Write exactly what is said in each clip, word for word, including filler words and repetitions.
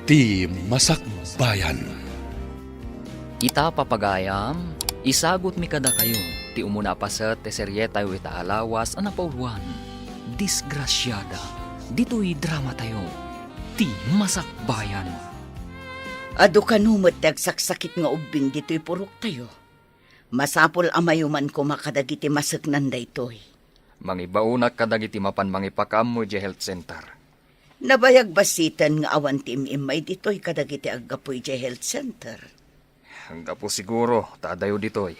Ti Masakbayan. Ita, papagayam, isagutmi kadakayo ti umuna a paset ti serietayo ita a lawas a napauloan, Disgrasiada. Ditoy dramatayo, Ti Masakbayan. Adu kano met ti agsaksakit nga ubbing ditoy puroktayo. Masapul a mayuman koma kadagiti maseknan daytoy. Mangibaonak kadagiti mapan mangipakaammo idiay health center. Nabayag bassiten nga awan ti im-immay ditoy kadagiti aggapu idiay health center. Anggapu siguro ta adayo ditoy.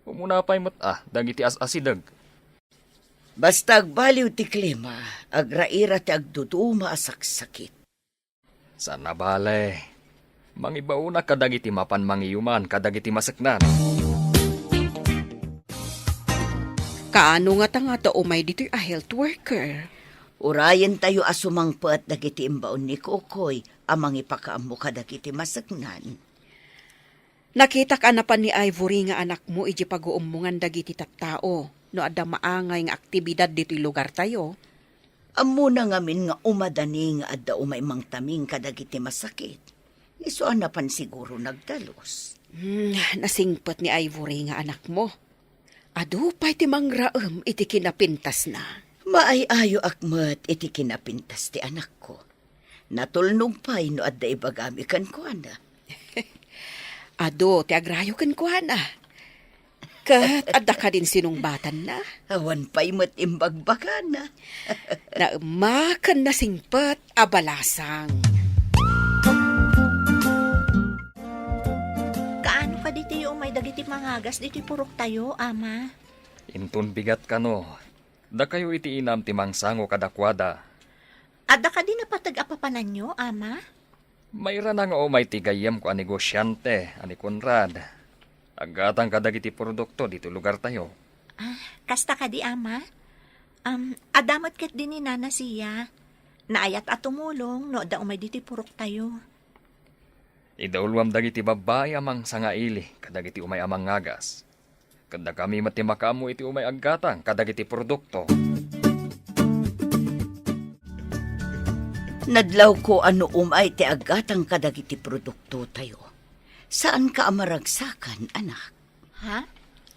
Umuna pay met a dagiti as-asideg. Basta agbaliw ti klima, agraira ti agduduma a saksakit. Saan a bale, mangibaonak kadagiti mapan mangiyuman kadagiti maseknan. Kaano ngata nga adda umay ditoy a health worker? Urayentayo a sumangpet dagiti imbaon ni Kokoy a mangipakaammo kadagiti maseknan. Nakitak a napan ni Ivory nga anakmo idiay paguummongan dagiti tattao no adda maangay nga aktibidad ditoy lugartayo. Ammona ngamin nga umadani nga adda umay mangtaming kadagiti masakit. Isu a napan siguro nagdalus. Hmm, nasingpet ni Ivory nga anakmo. Adu pay ti mangraem iti kinapintasna. Maay-ayoak met iti kinapintas ti anakko. Natulnog pay no adda ibagami kenkuana. Adu ti agrayo kenkuana. Ket adda kadin sinungbatanna? Awan pay met imbagbagana. Naemma ken nasingpet a balasang. Kaano kaditayo umay dagiti mangagas ditoy puroktayo, Ama? Inton bigat kano, dakayo iti inam ti mangsango kadakuada. Adda kadi napateg a papananyo, Ama? Mairana nga umay ti gayyemko a negosiante a ni Conrad. Aggatang kadagiti produkto ditoy lugartayo. Ah, kasta kadi, Ama? Um, adda met ketdi ni Nana Sia. Naayat a tumulong no adda umay ditoy puroktayo. Idauloam dagiti babbai a mangsangaili kadagiti umay a mangagas. Ket dakami met ti makaammo iti umay aggatang kadagiti produkto. Nadlawko a no umay ti aggatang kadagiti produktotayo. Saanka a maragsakan, anak? Ha?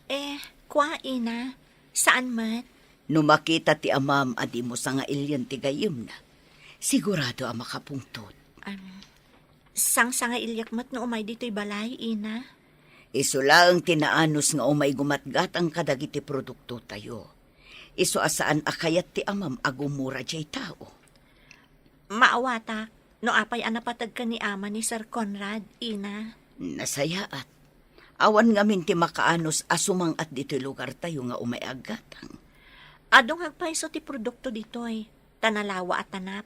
Eh, kua, ina. Saan met? No makita ti amam a dimo sangailien ti gayyemna, sigurado a makapungtot. Am, sangsangailiak met no umay ditoy balay, ina. Isu laeng ti naanus nga umay gumatgatang kadagiti produktotayo. Isu a saan a kayat ti amam a gumura diay tao. Maawatak no apay a napateg ken ni ama ni Sir Conrad, ina. Nasayaat. Awan ngamin ti makaanus a sumang-at ditoy lugartayo nga umay aggatang. Adu nga agpayso ti produkto ditoy, ta nalawa a tanap.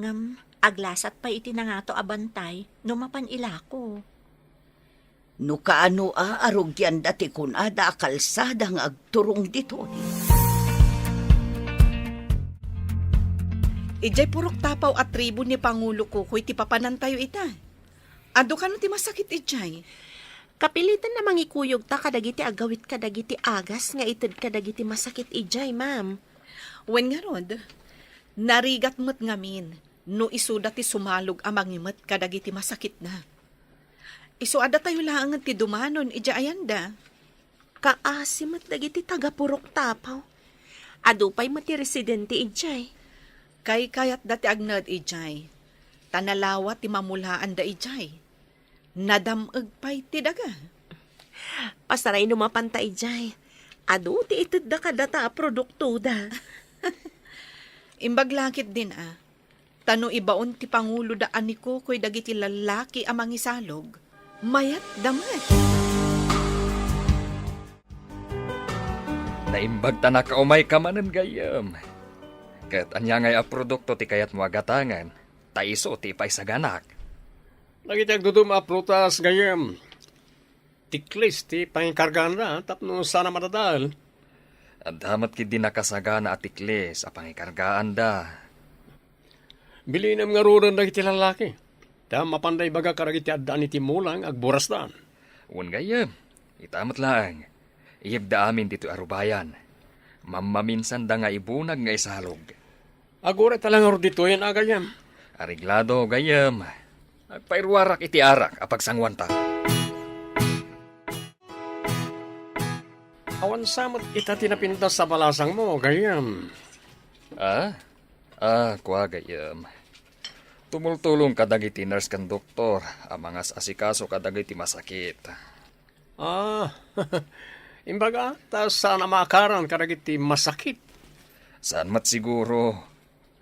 Ngem aglasat pay iti nangato a bantay no mapan ilako. No kaano a, arugianda ti kunada a kalsada nga agturong ditoy. Idiay Purok Tapaw a tribu ni Pangulo Kokoy ti papanantayo ita. Adu kano ti masakit idiay? Kapilitan a mangikuyogta kadagiti aggawit kadagiti agas nga ited kadagiti masakit idiay, ma'am. Wen ngarud, narigat met ngamin no isuda ti sumalog a mangimet kadagiti masakitna. Isu a datayo laengen ti dumanon idiay ayanda. Kaasi met dagiti taga-Purok Tapaw. Adu pay met ti residente idiay. Kaykayatda ti agnaed idiay, ta nalawa ti mamulaanda idiay. Nadam-eg pay ti daga. Pasaray no mapanta idiay. Adu ti itedda kadata a produktoda. Imbag la ketdin a, ta no ibaon ti panguloda a ni Kokoy dagiti lallaki a mangisalog, mayatda met. Naimbag ta nakaumayka manen, gayyem. Ket ania ngay a produkto ti kayatmo a gatangen, ta isu ti ipaisaganak? Dagiti agduduma a prutas, gayyem. Tiklis ti pangikargaanda tapno saan a madadael. Adda met ketdi nakasagana a tiklis a pangikargaanda. Bilinem ngaruden dagiti lallaki, ta mapanda ibaga kadagiti addaan iti mula nga agburasdan. Wen gayyem, ita met laeng, iyegda amin ditoy a rubayan. Mammaminsanda nga ibunag nga isalog. Agurayta la ngarud ditoyen a gayyem. Areglado, gayyem. Agpairuarak iti arak a pagsanguanta. Awan sa met ita ti napintas a balasangmo, gayyem. Ah? Ah, kua, gayyem. Tumultulong kadagiti nurse ken doktor a mangas-asikaso kadagiti masakit. Ah, imbaga, ta saan a maakaran kadagiti masakit? Saan met siguro.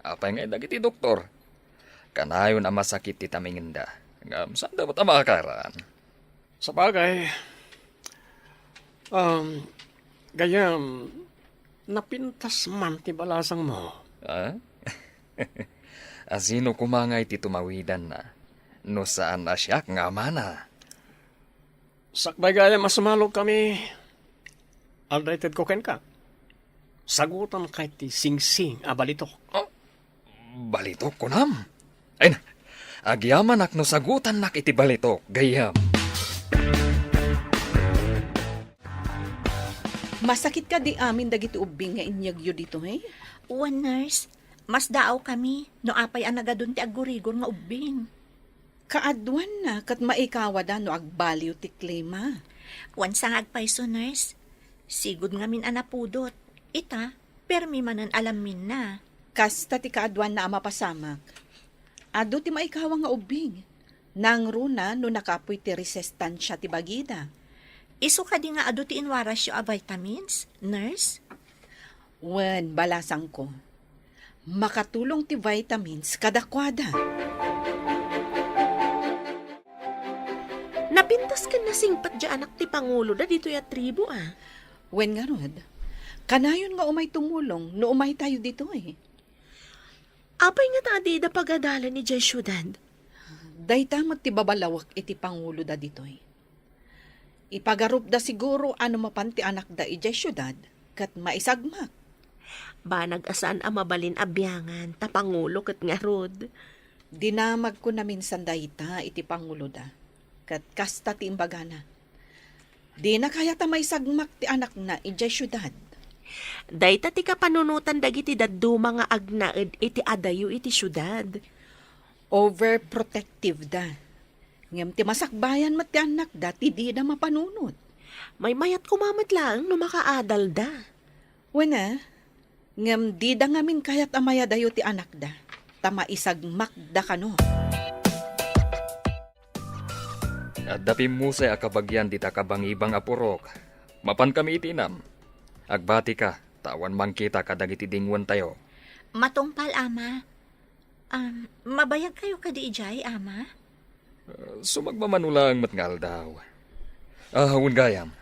Apay ngay dagiti doktor? Kanayon a masakit ti tamingenda. Ngem saan da met a maakaran? Sabagay, um, gayyem, napintas man ti balasangmo. Ah? Asino koma ngay ti tumawidanna? No saan a siak nga amana. Sakbay gayyem a sumalog kami, aldaw itedko kenka. Sagutan kay ti singsing a balitok. Oh, balitok, kunam? Ay na, agyamanak no sagutannak iti balitok, gayyem. Masakit kadi amin dagiti ubbing nga inyegyo ditoy? Wen, nurse, masdaaw kami no apay a nagadun ti aggurigor nga ubbing. Kaaduanna ket maikawada no agbaliw ti klima. Wen sa nga agpayso, nurse. Sigud ngamin a napudot. Ita, permi manen a lamminna. Kasta ti kaaduanna a mapasamak. Adu ti maikawa nga ubbing. Nangruna no nakapoy ti resistensia ti bagida. Isu kadi nga adu ti inwarasyo a vitamins, nurse? Wen, balasangko. Makatulong ti vitamins kadakuada. Napintas ken nasingpet diay anak ti panguloda ditoy a tribu, a. Wen ngarud, kanayon nga umay tumulong no umaytayo ditoy. Apay ngata a dida pagadalan idiay siudad? Dayta met ti babalawek iti panguloda ditoy. Ipagarupda siguro a no mapan ti anakda idiay siudad ket maisagmak. Banag a saan a mabalin a biangan ta pangulo ket ngarud. Dinamagko naminsan dayta iti panguloda, ket kasta ti imbagana. Dina kayat a maisagmak ti anakna idiay siudad. Dayta ti kapanunotan dagiti dadduma nga agnaed iti adayo iti siudad. Overprotective da. Ngem ti masakbayan met ti annakda ti dida mapanunot. Maymayat koma met laeng no makaadalda. Wen a, ngem dida ngamin kayat a mayadayo ti annakda, ta maisagmakda kano. Adda pimmusay a kabagian dita kabangibang a purok. Mapankami iti inam. Agbatika, ta awan mangkita kadagiti dingwentayo. Matungpal, Ama. Um, mabayagkayo kadi idiay, Ama? Uh, sumagmamano laeng met nga aldaw. Ah, wen gayam.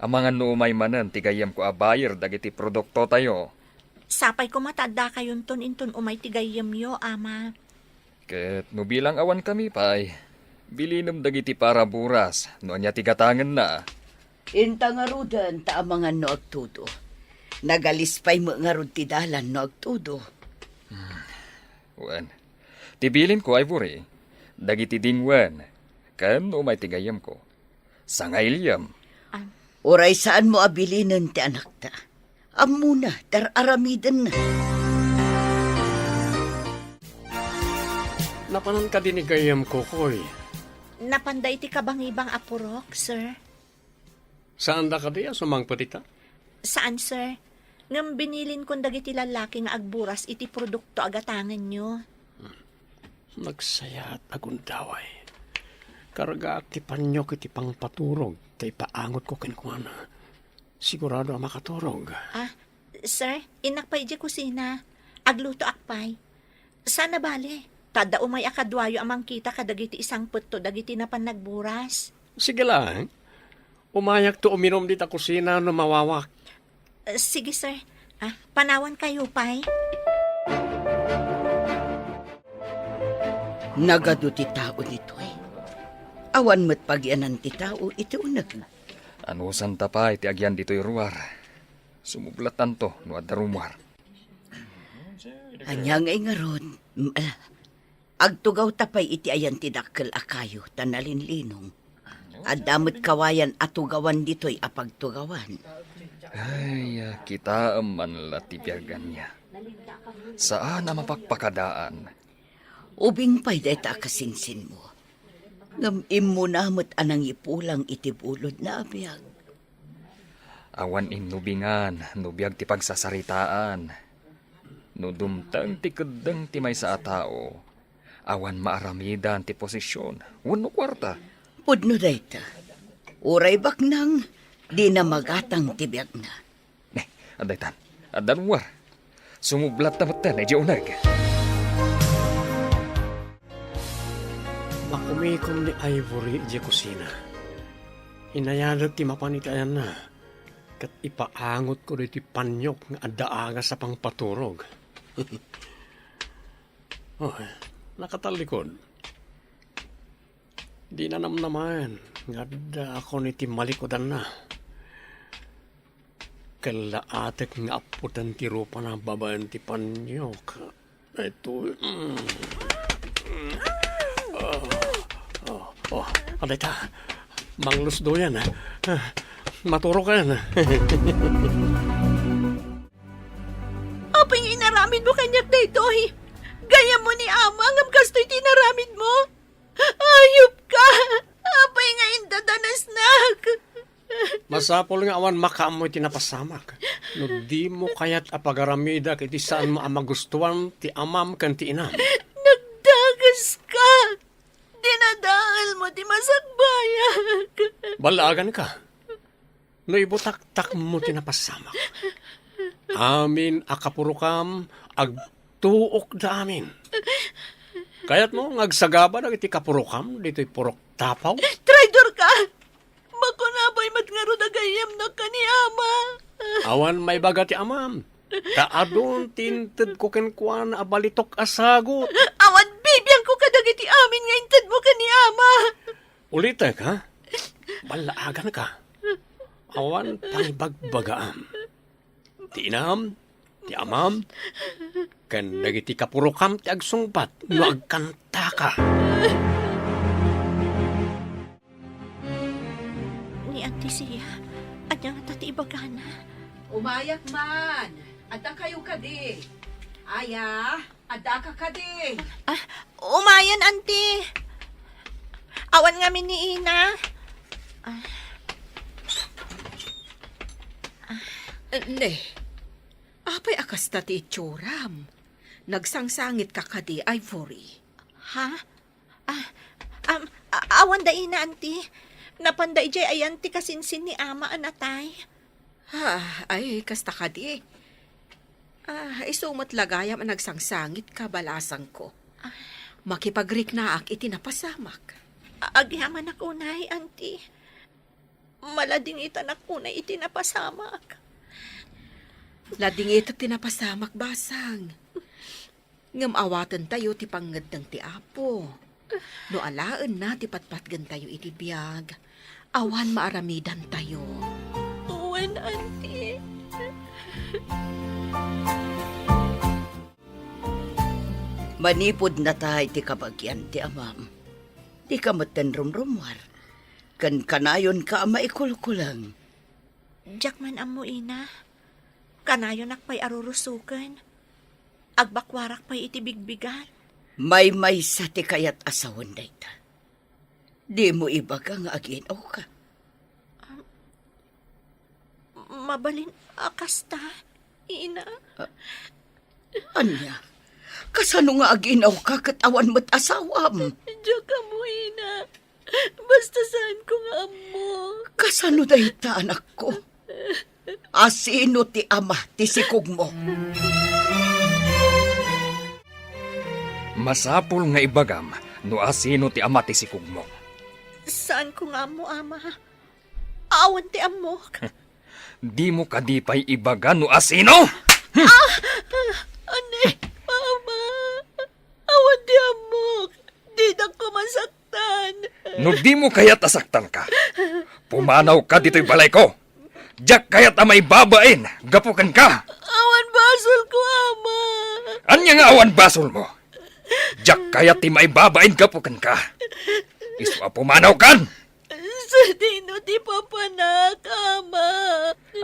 Amangan no umay manen ti gayyemko a buyer dagiti produktotayo. Sapay koma ta addakayonton inton umay ti gayyemyo, Ama. Ket no bilang awankami pay, bilinem dagiti para buras no ania ti gatangenna. Inta ngaruden ta amangan no agtudo. Nagalis pay met ngarud ti dalan no agtudo. Hmm. Wen, ti bilinko, Ivory, dagiti dingwen, ken umay ti gayyemko. Sangailiem. Uray saanmo a bilinen ti anakta. Ammona, ti ar-aramidenna. Napanan kadi ni gayyemko, Koy? Napanda iti kabangibang a purok, sir. Saanda kadi a sumangpet ita? Saan, sir. Ngem binilinkon dagiti lallaki nga agburas iti produkto a gatangenyo. Hmm. Nagsayat a gundaway. Kargaak ti paniok iti pangpaturog ta ipaangotko kenkuana. Sigurado a makaturog. Ah, sir, innak pay idiay kusina. Aglutoak pay. Saan a bale, ta adda umay a kaduayo a mangkita kadagiti isangpetto dagiti napan nagburas. Sige laeng. Umayakto uminum dita kusina no mawawak. Eh, sige, sir. Ah, panawankayo pay. Nagadu ti tao ditoy. Awan met pagianan ti tao iti uneg. Anusanta pay ti agian ditoy ruar. Sumublattanto no adda rumuar. Ania ngay ngarud? M-, ah, agtugawta pay iti ayan ti dakkel a kayo ta nalinlinong. Adda met kawayan a tugawan ditoy a pagtugawan. Ay, ah, kitaem man la ti biag ania. Saan a mapakpakadaan. Ubing pay dayta a kasinsinmo. Ngem immuna met a nangipulang iti bulodna a biag. Awan innubingan no biag ti pagsasaritaan. No dumteng ti keddeng ti maysa a tao, awan maaramidan ti posisyon wenno kuarta. Pudno dayta. Uray baknang, dina magatang ti biagna. Ne, adda itan. Adda luar. Sumublatta metten idiay uneg. Makumikom ni Ivory idiay kusina. Inayadek ti mapan iti ayanna, ket ipaangotko daytoy paniok nga adda agas a pangpaturog. Oh, nakatallikod. Dina namnamaen nga addaakon iti malikudanna. Kellaatek nga appoten ti rupana babaen ti paniok. Ito, mm. Oh, oh, oh, adda ita. Manglusdoyan, ah. Ah, maturoken. Apay nga inaramidmo kaniak daytoy? Gayyemmo ni Ama, ngem kastoy ti inaramidmo? Ayupka! Apay nga indadanesnak? Masapul nga awan makaammo iti napasamak no dimo kayat a pagaramidak iti saanmo a magustuan ti amam ken ti inam. Nagdagaska! Dinadaelmo ti masakbayak. Ballaaganka. No ibutaktakmo ti napasamak, amin a kapurokam, agtuokda amin. Kayatmo nga agsagaba dagiti kapurokam ditoy purok tapaw? Traidorka! Makuna pay met ngarud a gayyemnak ken ni Ama. Awan maibaga ti amam, ta adun ti intedko kenkuana a balitok a sagut. Awan bibiangko kadagiti amin nga intedmo ken ni Ama. Ulitek, ha? Ballaaganka. Awan pangibagbagaam. Ti inam, ti amam, ken dagiti kapurokam ti agsungbat no agkantaka. Ni Auntie Sia, ania ngata ti ibagana? Umayak man. Adda kayo kadi. Aya, adda ka kadi. Ah, umayen, Auntie. Awan ngamin ni Ina. Ah. Ne, apay a kasta ti itsuram? Nagsangsangit ka kadi, Ivory? Ha? Ah, am, a-, awan da Ina, Auntie. Napan da idiay ayan ti kasinsin ni Ama a natay. Ah, ay, kasta kadi. Ah, isu met la gayam a nagsangsangit ka, balasangko. Ah. Makipagriknaak iti napasamak. A-, agyamanak unay, Auntie. Maladingitanak unay iti napasamak. Ladingitek ti napasamak, basang. Ngem awatentayo ti pangngeddeng ti Apo. No alaenna ti patpatgentayo iti biag, awan maaramidantayo. Wen, Auntie. Manipud natay ti kabagian ti amam, dika metten rumrumuar, ken kanayonka a maikulkuleng. Diak man ammo, Ina. Kanayonak pay a rurusoken. Agbakuarak pay iti bigbigan. Maymaysa ti kayat a sawen dayta. Dimo ibaga nga agin-awka. Mabalin a kasta, Ina. Ah, ania? Kasano nga agin-awka ket awan met asawam? Diak ammo, Ina. Basta saanko nga ammo. Kasano dayta, anakko? Asino ti ama ti sikogmo? Masapul nga ibagam no asino ti ama ti sikogmo. Saanko nga ammo, Ama. Awan ti ammok. Dimo kadi pay ibaga no asino? Ah! Ani, Ama? Awan ti ammok. Didak koma saktan. No dimo kayat a saktanka, pumanawka ditoy balayko. Diak kayat a maibabain gapu kenka. Awan basolko, Ama. Ania nga awan basolmo? Diak kayat ti maibabain gapu kenka. Isu a pumanawkan. Sadino ti papanak, Ama?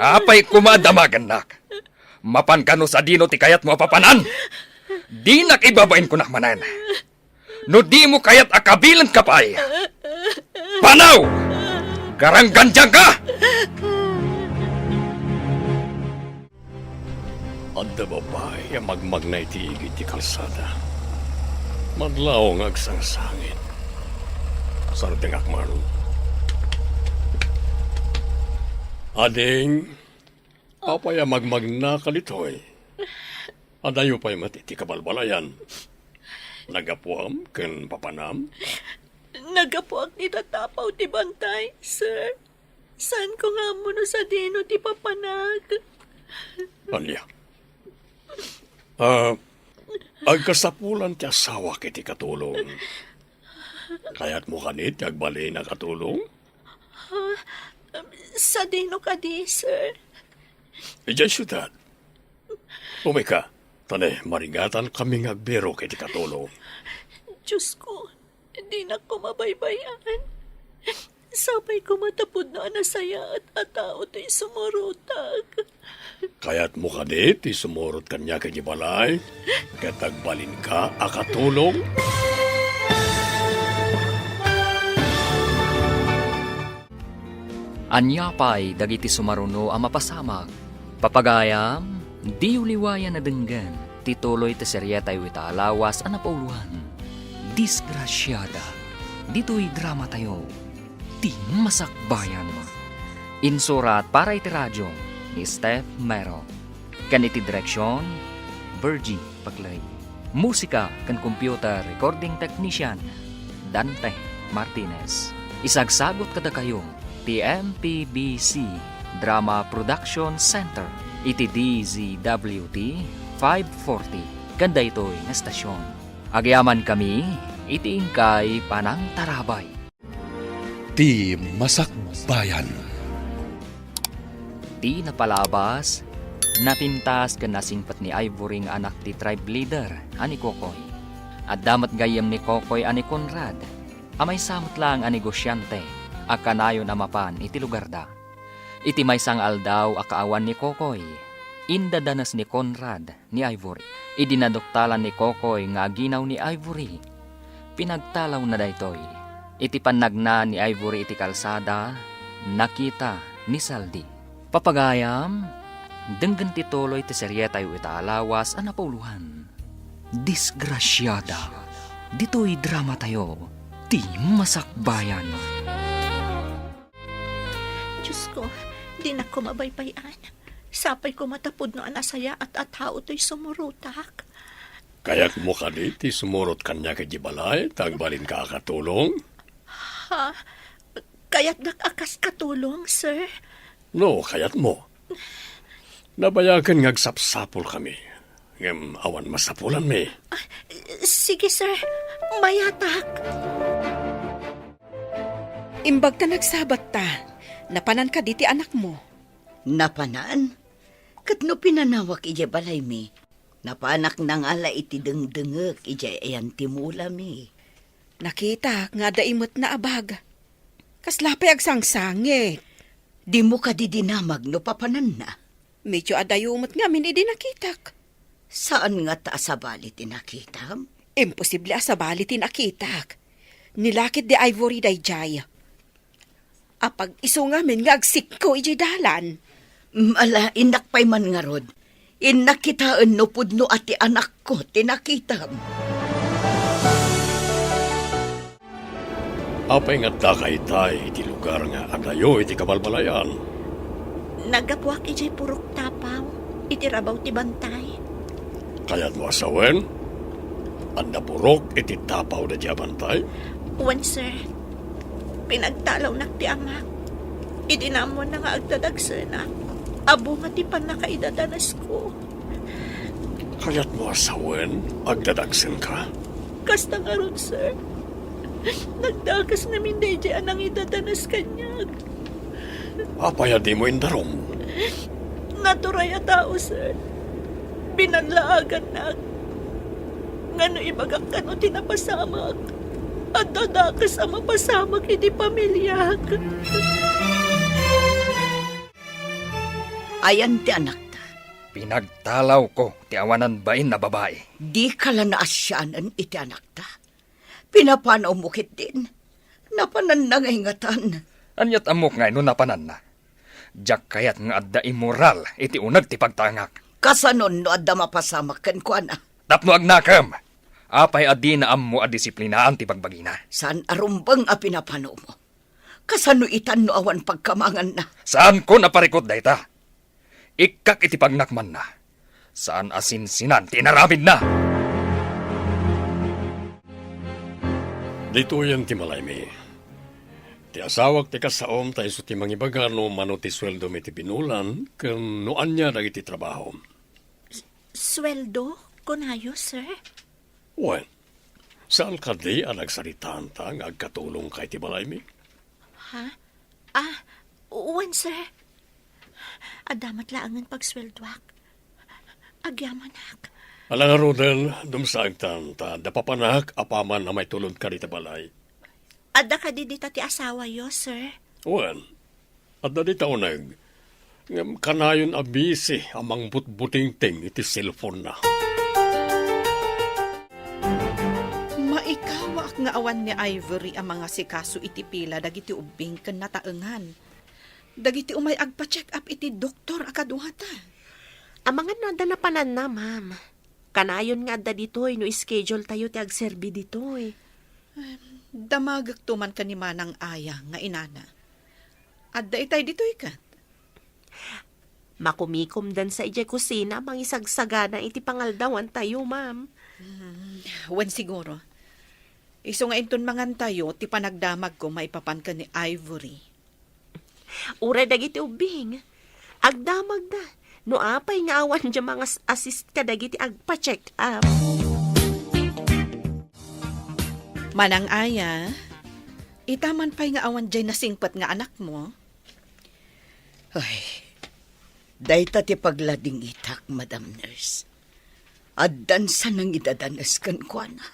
Apay koma a damagennak? Mapanka no sadino ti kayatmo a papanan? Dinak ibabain kunak manen. No dimo kayat a kabilenka pay, panaw! Garanggandianka! Adda babai a magmagna iti igid ti kalsada. Madlaw nga agsangsangit. Sardengak man. Ading, apay a magmagnaka ditoy? Adayo pay met iti kabalbalayan. Nagapuam ken papanam? Nagapuak ti tatapaw ti bantay, sir. Saanko nga ammo no sadino ti papanak. Ania? Ah, agkasapulan ti asawak iti katulong. Kayatmo kadi ti agbalin a katulong? Ha? Sadino kadi, sir? Idiay siudad. Umay ka, ta ne, marigatan kami nga agbirok iti katulong. Diyos ko, dinak koma baybay-an. Sapay koma ta pudno a nasayaat a tao toy sumurotak. Kayatmo kadi ti sumurot kaniak iti balay, ket agbalinka a katulong? Ania pay dagiti sumaruno a mapasamak? Papagayam, diyo liwayan a denggen ti tuloy ti serietayo ita a lawas a napauloan, Disgrasiada, ditoy dramatayo, Ti Masakbayan. Insurat para iti radio ni Steph Mero, ken iti direksion, Virgie Paclay. Musika ken computer recording technician, Dante Martinez. Isagsagut kadakayo ti M P B C Drama Production Center iti D Z W T five forty ken daytoy nga estasion. Agyamankami iti inkay panangtarabay. Ti Masakbayan. Ti napalabas, napintas ken nasingpet ni Ivory nga anak ti tribe leader a ni Kokoy. Adda met gayyem ni Kokoy a ni Conrad, a maysa met laeng a negosiante a kanayon a mapan iti lugarda. Iti maysa nga aldaw a kaawan ni Kokoy, indadanes ni Conrad ni Ivory. Idi naduktalan ni Kokoy nga aginaw ni Ivory, pinagtalawna daytoy. Iti pannagna ni Ivory iti kalsada, nakita ni Saldi. Papagayam, denggen ti tuloy ti serietayo ita a lawas a napauloan. Disgrasiada, ditoy dramatayo, Ti Masakbayan. Diyos ko, dinak koma baybay-an. Sapay koma ta pudno a nasayaat a tao toy sumurotak. Kayatmo kadi ti sumurot kaniak iti balay, ta agbalinka a katulong? Ha? Kayatdak a kas katulong, sir? No, kayatmo. Nabayagen nga agsapsapulkami, ngem awan masapulanmi. Ah, sige, sir. Mayatak. Imbag ta nagsabatta, napanan kadi ti anakmo? Napanan? Ket no pinanawak idiay balaymi, napanak nangala iti dengdengek idiay ayan ti mulami. Nakitak nga adda imetna a bag. Kasla pay agsangsangit. Dimo kadi dinamag no papananna? Medyo adayo met ngamin idi nakitak. Saan ngata a sabali ti nakitam? Imposible a sabali ti nakitak. Nilakit di Ivory daydiay. Apag-isu ngamin nga agsikko idiay dalan. Ala, innak pay man ngarud. Innak kitaen no pudno a ti anakko ti nakitam. Apay nga addaka itay iti lugar nga adayo iti kabalbalayan? Naggapuak idiay purok Tapaw, iti rabaw ti bantay. Kayatmo a sawen? Adda purok iti Tapaw daydiay a bantay? Wen, sir. Pinagtalawnak ti amak. Idi naammoanna nga agdadagsenak, a bunga ti pannakaidadanesko. Kayatmo a sawen, agdadagsenka? Kasta ngarud, sir. Nagdakes ngamin daydiay a nangidadanes kaniak. Apay a dimo indarum? Naturay a tao, sir. Binanlaagannak. Ngano ibagak kano ti napasamak? Adda dakes a mapasamak iti pamiliak. Ayan ti anakta? Pinagtalawko ti awanan bain a babai. Dika la naasianen iti anakta? Pinapanawmo ketdin. Napananna ngay ngatan. Ania't ammok ngay no napananna? Diak kayat nga adda immoral iti uneg ti pagtangak. Kasanon no adda mapasamak kenkuana? Tapno agnakem. Apay a dina ammo a disiplinaan ti bagbagina? Saan a rumbeng a pinapanawmo. Kasano itan no awan pagkamanganna? Saanko a parikut dayta. Ikkak iti pagnak manna. Saan a sinsinan ti inaramidna. Ditoyen ti malaymi. Ti asawak ti kasaom ta isu ti mangibaga no mano ti sueldom iti binulan ken no ania dagiti trabahom. Sueldo, kunayo, sir? Wen, saan kadi a nagsaritaanta nga agkatulongka iti balaymi? Ha? Ah, wen, sir. Adda met laengen pagsueldoak. Agyamanak. Ala ngaruden, dumsaagtan, ta adda papanak apaman a maitulod kadi ita balay. Adda kadi dita ti asawayo, sir? Wen, adda dita uneg. Ngem kanayon a busy a mangbutbutingting iti cellphone-na. Maikawaak nga awan ni Ivory a mangasikaso iti pila dagiti ubbing ken nataengan. Dagiti umay agpa-check up iti doktor a kaduata. Amangan no adda napananna, ma'am. Kanayon nga adda ditoy no schedule tayo ti agserbi ditoy. Em, damagekto man ken ni Manang Aya nga inana. Adda itay ditoy ket? Makumikomdansa idiay kusina a mangisagsagana iti pangaldawantayo, ma'am. Hmm, wen siguro. Isu nga inton mangantayo ti panagdamagko maipapan ken ni Ivory. Uray dagiti ubbing, agdamagda no apay nga awan dia mangas-assist kadagiti agpa-check up. Manang Aya, ita man pay nga awan diay nasingpet nga anakmo? Ay, dayta ti pagladingitak, Madam Nurse. Addan sa nangidadanes kenkuana.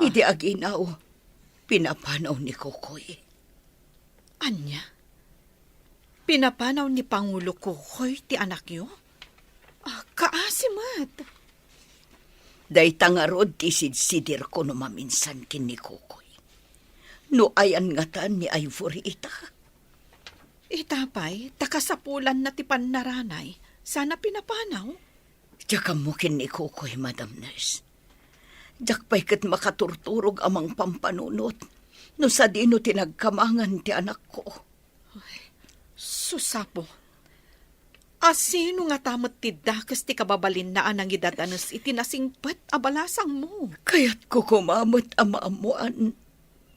Ah. Idi aginaw, pinapanaw ni Kokoy. Ania? Pinapanaw ni Pangulo Kokoy ti anakyo? Ah, kaasi met. Dayta ngarud ti sidsidirko no maminsan ken ni Kokoy. No ayan ngatan ni Ivory ita? Ita pay, ta kasapulanna ti pannaranay, sana pinapanaw? Diak ammo ken ni Kokoy, Madam Nurse. Diak pay ket makaturturog a mangpampanunot no sadino ti nagkamangan ti anakko. Ay, sus, Apo. Asino ngata met ti dakes ti kababalinna a nangidadanes iti nasingpet a balasangmo? Kayatko koma met a maammoan,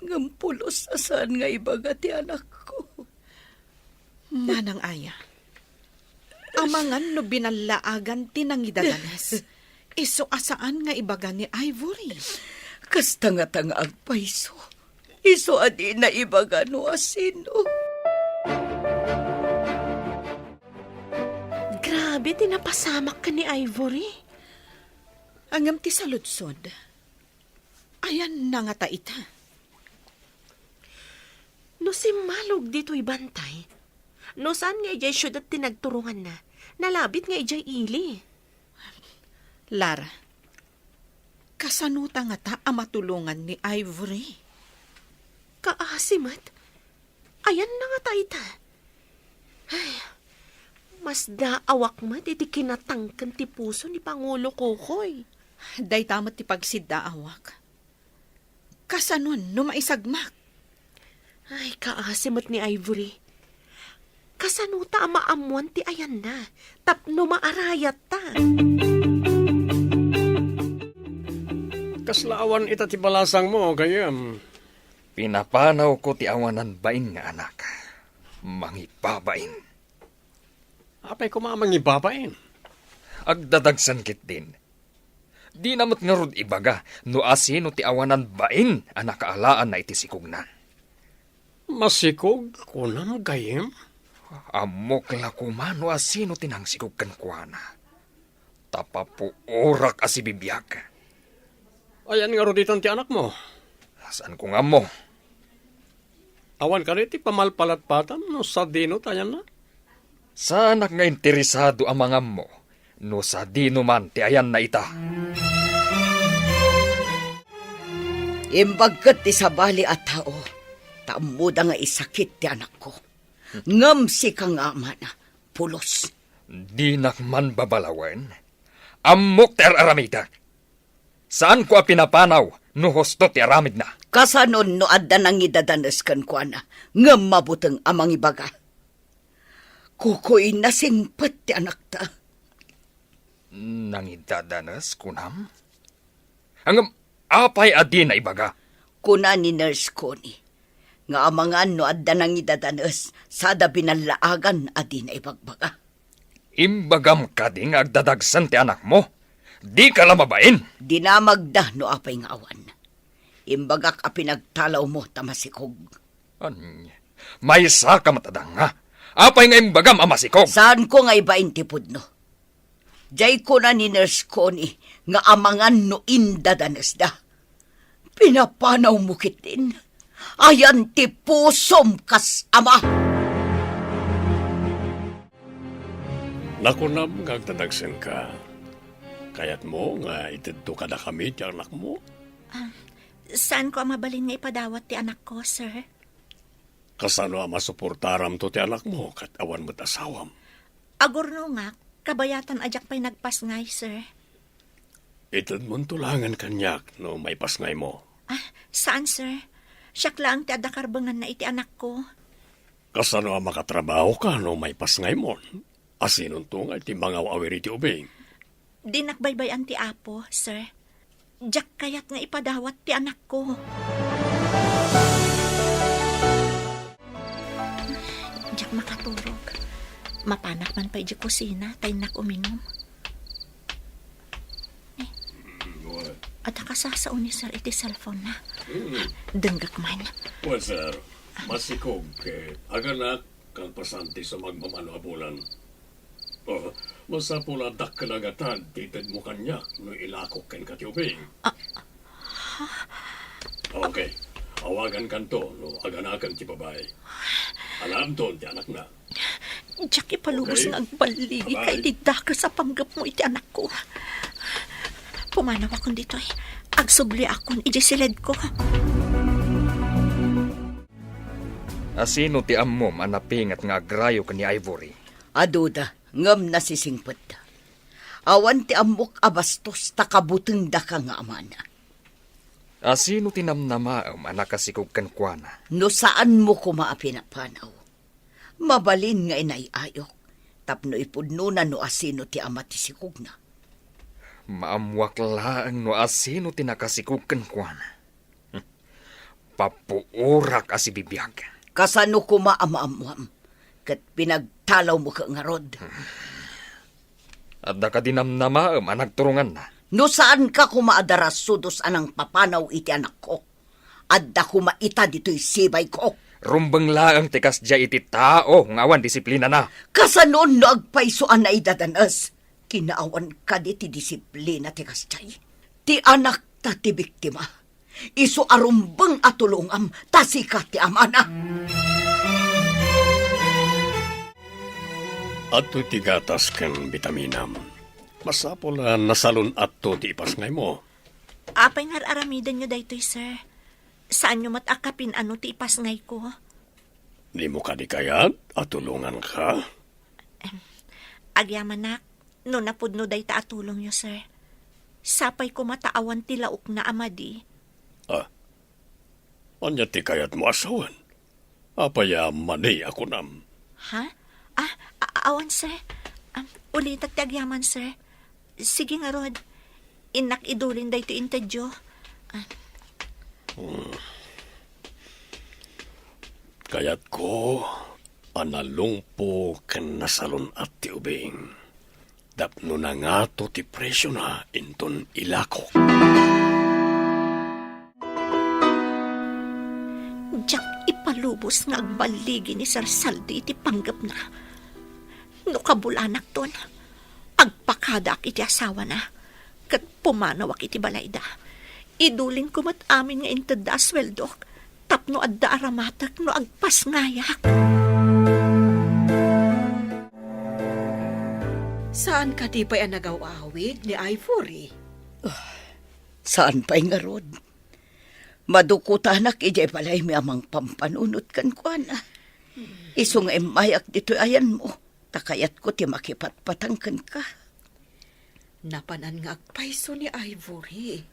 ngem pulos a saan nga ibaga ti anakko. Manang Aya, amangan no binallaagan ti nangidadanes, isu a saan nga ibaga ni Ivory. Kasta ngata nga agpayso, isu a dina ibaga no asino. Grabe ti napasamak ken ni Ivory. Ngem ti saludsod, ayanna ngata ita? No simmalog ditoy bantay, no saan nga idiay siudad ti nagturonganna, nalabit nga idiay ili. Lara, kasanota ngata a matulongan ni Ivory? Kaasi met. Ayanna ngata ita? Ay, masdaawak met iti kinatangken ti puso ni Pangulo Kokoy. Dayta met ti pagsiddaawak. Kasanon no maisagmak? Ay, kaasi met ni Ivory. Kasanota a maammoan ti ayanna tapno maarayatta? Kasla awan ita ti balasangmo, gayyem? Pinapanawko ti awanan bain nga anak. Mangibabain. Apay koma a mangibabain? Agdadagsen ketdin. Dina met ngarud ibaga no asino ti awanan bain a nakaalaanna iti sikogna. Masikog, kunam, gayyem? Ammok la koma no asino ti nangsikog kenkuana. Ta papuorak a sibibiag. Ayan ngarud itan ti anakmo? Saanko nga ammo. Awan kadi ti pamalpalatpatan no sadino ti ayanna? Saanak nga interesado a mangammo no sadino man ti ayanna ita. Imbag ket ti sabali a tao, ta ammoda nga isakit ti anakko. Ngem sika nga amana, pulos. Dinak man babalawen. Ammok ti ar-aramidek. Saanko a pinapanaw no husto ti aramidna. Kasanon no adda nangidadanes kenkuana, ngem mabuteng a mangibaga? Kukuy, nasingpet ti anakta. Nangidadanes, kunam? Ngem apay a dina ibaga? Kuna ni Nurse Connie nga amangan no adda nangidadanes sada binallaagan a dina ibagbaga. Imbagam kadi nga agdadagsen ti anakmo? Dika la mabain! Dinamagda no apay nga awan. Imbagak a pinagtalawmo ta masikog. Ania? Maysaka met a danga. Apay nga imbagam a masikog? Saanko nga ibain ti pudno. Diay kuna ni Nurse Connie nga amangan no indadanesda. Pinapanawmo ketdin. Ayan ti pusom kas ama. Nakunam nga agdadagsenka. Kayatmo nga itedto kadakami ti anakmo? Ah, saanko a mabalin nga ipadawat ti anakko, sir? Kasano a masuportaramto ti anakmo ket awan met asawam? Agurnongak, kabayatan a diak pay nagpasngay, sir. Itedmonto laengen kaniak no maipasngaymo. Ah, saan, sir? Siak laeng ti adda karbenganna iti anakko. Kasano a makatrabahoka no maipasngaymon? Asinonto nga iti mangaw-awir iti ubing? Dinak baybay-an ti Apo, sir. Diak kayat nga ipadawat ti anakko. Diak makaturog. Mapanak man pay di kusina, ta innak uminum. Eh, adda kasasao ni sir iti cellphone na. Mm. Denggek man. Wen, sir, masikog ket aganak kalpasan ti sumagmamano a bulan. Oh, masapul a dakkel a gatad ti itedmo kaniak no ilakok kenka ti ubing. Ah, ha? Okay. Awagankanto no aganakem ti babai. Alaemton ti anakna. Diak ipalubos Okay. nga agballigi Bye-bye. Kay ti dakes a panggepmo iti anakko. Pumanawakon ditoy. Agsubliakon iti siledko. Asino ti ammom a napinget nga agrayo ken ni Ivory? Aduda, ngem nasisingpetda. Awan ti ammok a bastos ta kabutengdaka nga amana. Asino ti namnamaem a nakasikog kenkuana? No saanmo koma a pinapanaw, mabalin nga inay-ayok tapno ipudnona no asino ti ama ti sikogna. Maammuak laeng no asino ti nakasikog kenkuana. Papuorak a sibibiag. Kasano koma a maammuam? Ket pinagtalawmo ket ngarud. Adda kadi namnamaem a nagturonganna? No saanka koma a darasudos a nangpapanaw iti anakko, adda koma ita ditoy sibayko. Rumbeng laeng ti kasdiay iti tao nga awan disiplinana. Kasano no agpayso a naidadanes? Kinaawan kadi ti disiplina ti kasdiay? Ti anakta ti biktima. Isu a rumbeng a tulongam ta sika ti amana. Adtoy ti gatas ken bitaminam. Masapul a nasalun-atto ti ipasngaymo. Apay nga ar-aramidenyo daytoy, sir? Saanyo met a kapin-ano ti ipasngayko? Dimo kadi kayat a tulonganka? Em, agyamanak, no napudno dayta a tulongyo, sir. Sapay koma ta awan ti laokna a madi. Ah, ania ti kayatmo a sawen? Apay a madi a kunam? Ha? Ah, a-, awan, sir. Am, ulitek ti agyaman, sir. Sige ngarud. Innak idulin daytoy intedyo. Ah. Hmm. Kayatko a nalungpo ken nasalun-at ti ubing. Tapno nangato ti presiona inton ilakok. Diak ipalubos nga agballigi ni Sir Saldi iti panggepna. No kabulanakton, agpakadaak iti asawana, ket pumanawak iti balayda. Idulinko met amin nga intedda a sueldok tapno adda aramatek no agpasngayak. Saan kadi pay a nagaw-awid ni Ivory? Ah, saan pay ngarud? Madukutanak idiay balaymi a mangpampanunot kenkuana. Isu nga immayak ditoy ayanmo, ta kayatko ti makipatpatang kenka. Napanan nga agpayso ni Ivory.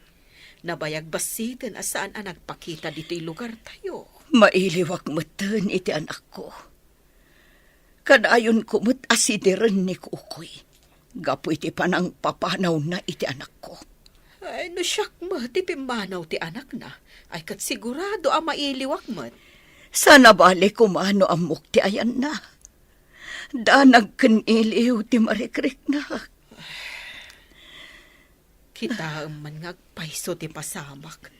Nabayag bassiten a saan a nagpakita ditoy lugartayo. Mailiwak metten iti anakko. Kadayonko met a sideren ni Kukoy gapu iti panangpapanawna iti anakko. Ay, no siak met ti pimmanaw ti anakna, ay ket sigurado a mailiwak met. Saan a bale koma no ammok ti ayanna. Danag ken iliw ti marikriknak. Kitaem man nga agpayso ti pasamak.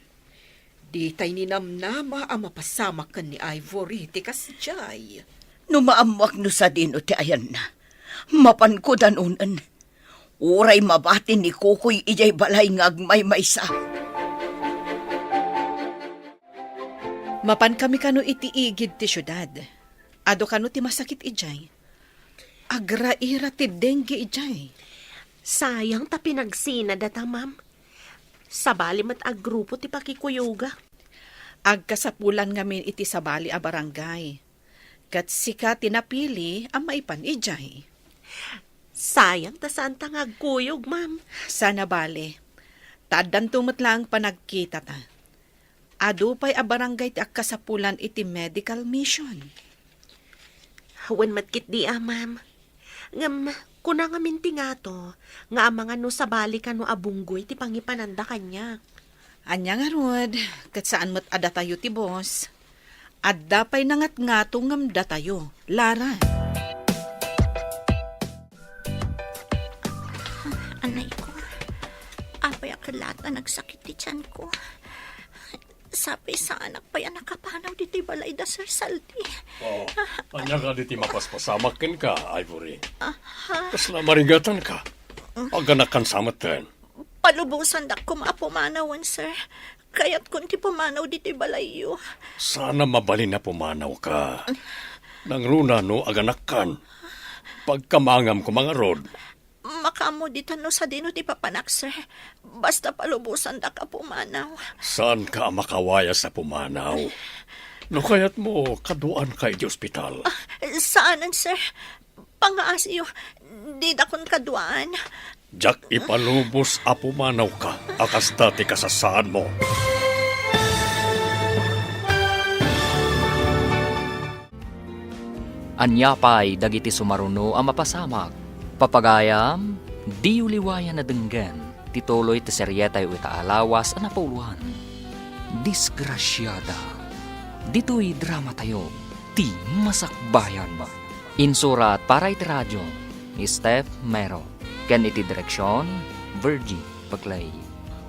Ditay ninamnama a mapasamak ken ni Ivory ti kasdiay. No maammoak no sadino ti ayanna, mapanko danonen. Uray mabati ni Kukoy idiay balay nga agmaymaysa. Mapankami kano iti igid ti siudad. Adu kano ti masakit idiay. Agraira ti dengue idiay. Sayang ta pinagsina data, ma'am. Sabali met a grupo ti pakikuyogak. Agkasapulan ngamin iti sabali a barangay. Ket sika ti napili a maipan idiay. Sayang ta saan ta nga agkuyog, ma'am. Saan a bale. Ta addanto met laeng panagkitata. Adu pay a barangay ti agkasapulan iti medical mission. Wen met ketdi a, ma'am. Ngem, kuna ngamin ti ngato nga amangan no sabali kano a bunggoy ti pangipananda kaniak. Ania ngarud, ket saan met a datayo ti boss. Adda pay nangatngato ngem datayo, Lara. Anay ko, apay a ket laeng a nagsakit ti tiyan ko. Sapay saanak pay a nakapanaw ditoy balay da Sir Saldi. Oh, ania kadi ti mapaspasamak kenka, Ivory? Aha. Kasla maringatanka? Aganakan sa metten. Palubosandak koma a pumanawen, sir. Kayatkon ti pumanaw ditoy balayyo. Saan a mabalin a pumanawka. Nangruna no aganakkan. Pagkamangam koma ngarud. Makaammo ditan no sadino ti papanak, sir. Basta palubosandak a pumanaw. Saanka a makawayas a pumanaw. No kayatmo, kaduaanka iti ospital. Ah, saanen, sir. Pangaasiyo, didakon kaduaan. Diak ipalubos a pumanawka a kasta ti kasasaadmo. Ania pay dagiti sumaruno a mapasamak? Papagayam, diyo liwayan a denggen ti tuloy ti serietayo ita a lawas a napauloan. Disgrasiada. Ditoy dramatayo, ti Masakbayan. Insurat para iti radio ni Steph Mero, ken iti direksion, Virgie Paclay.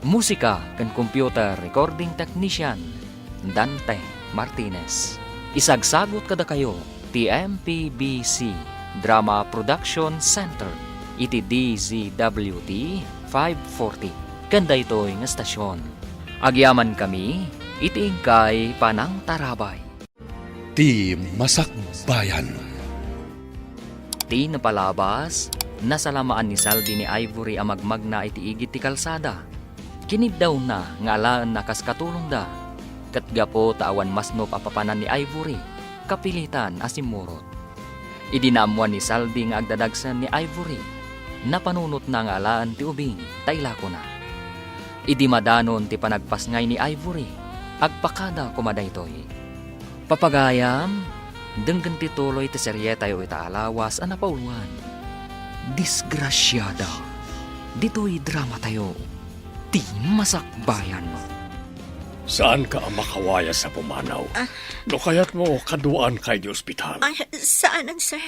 Musika ken computer recording technician, Dante Martinez. Isagsagut kadakayo ti M P B C Drama Production Center iti D Z W T five forty ken daytoy nga estasion. Agyamankami iti inkay panangtarabay. Ti Masakbayan. Ti napalabas, nasalamaan ni Saldi ni Ivory a magmagna iti igid ti kalsada. Kiniddawna nga alaenna kas katulongda, ket gapu ta awan masnop a papanan ni Ivory, kapilitan a simmurot. Idi naammuan ni Saldi nga agdadagsen ni Ivory, napanunotna nga alaen ti ubing ta ilakona. Idi madanon ti panagpasngay ni Ivory, agpakada koma daytoy. Papagayam, denggen ti tuloy ti serietayo ita a lawas a napauloan. Disgrasiada. Ditoy dramatayo, ti Masakbayan. Saanka a makawayas a pumanaw. Ah. No kayatmo, kaduaanka iti ospital. Ay, saanen, sir.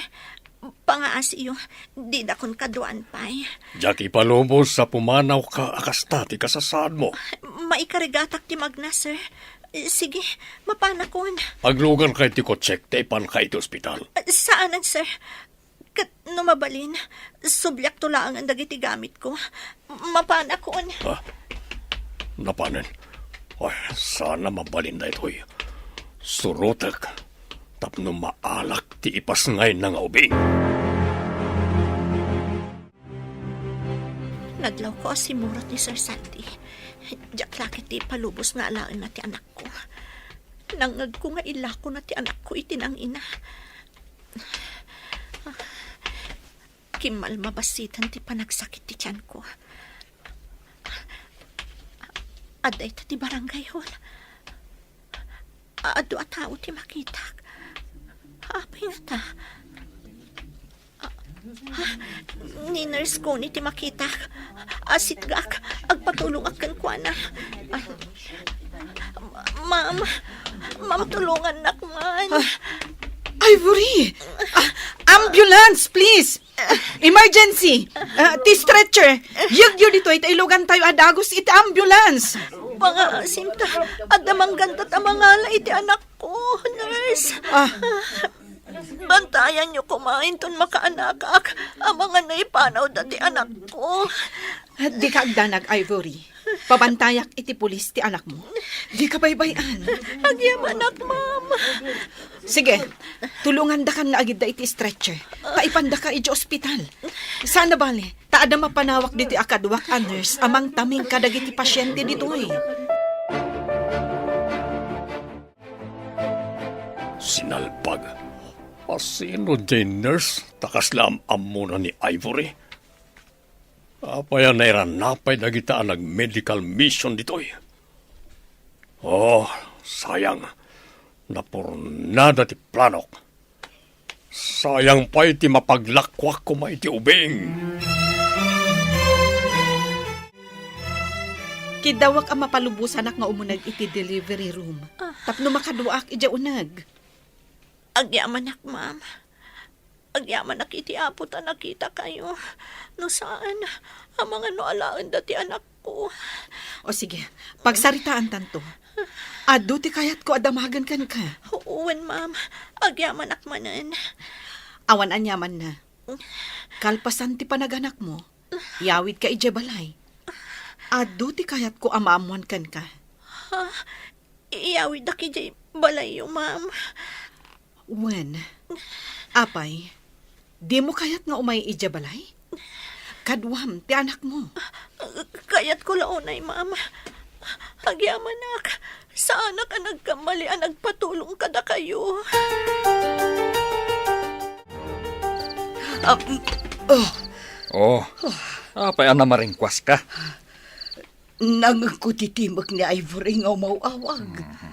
Pangaasiyo, didakon kaduaan pay. Diak ipalubos a pumanawka a kasta ti kasasaadmo. Maikarigatak ti magna, sir. Sige, mapanakon. Aglugarka iti kotsek ta ipanka iti ospital. Saanen, sir. Ket no mabalin, subliakto laengen dagiti gamitko. Mapanakon. Ah, napanen. Ay, saan a mabalin daytoy. Surotek tapno maalak ti ipasngayna nga ubing. Adlawko a simmurot ni Sir Sandy. Diak la ketdi ipalubos nga alaenna ti anakko. Nangngegko nga ilakona ti anakko iti nangina. Kimmalma bassit ti panagsakit ti tianko. Adda ita ti barangay hall. Adu a tao ti makitak. Apay ngata? Ah, ni nurse ko ni ti makitak. Asitgak, agpatulongak kenkuana. Ah, ma'am, ma'am, tulongannak man. Ah, Ivory! Ah, ambulance, please! Emergency! Ah, ti stretcher! Yegyo ditoy ta ilugantayo a dagus iti ambulance! Pangaasim ta, adda mangganda ta mangala iti anakko, nurse. Ah. Bantayanyo koma inton makaanakak, amangan no ipanawda ti anakko. Dika agdanag, Ivory. Pabantayak iti pulis ti anakmo. Dika baybay-an. Agyamanak, ma'am. Sige, tulongandakan nga agidda iti stretcher. Ta ipandaka iti ospital. Saan a bale, ta adda mapanawak ditoy a kaduak a nurse a mangtaming kadagiti pasiente ditoy. Sinalbag. Asino diay nurse ta kasla am-ammona ni Ivory? Apay a nairanapay dagita a nag-medical mission ditoy? Oh, sayang. Napurnada ti planok. Sayang pay ti mapaglakuak koma iti ubing. Kiddawak a mapalubosanak nga umuneg iti delivery room. Ah. Tapno makaduaak idiay uneg. Agyamanak, ma'am. Agyamanak iti Apo ta nakitakayo. No saan, amangan no alaenda ti anakko. O sige, pagsaritaantanto. Adu ti kayatko a damagen kenka. Wen, ma'am. Agyamanak manen. Awan aniamanna. Kalpasan ti panaganakmo, iyawidka idiay balay. Adu ti kayatko a maammoan kenka. Ha? Iyawiddak idiay balayyo, ma'am. Wen, apay, dimo kayat nga umay idiay balay? Kaduam ti anakmo. Kayatko la unay, ma'am. Agyamanak, saanak a nagkamali a nagpatulong kadakayo. Ah, mm, oh. Oh, apay a namaringkuaska? Nangngegko ti timek ni Ivory nga umaw-awag. Mhm.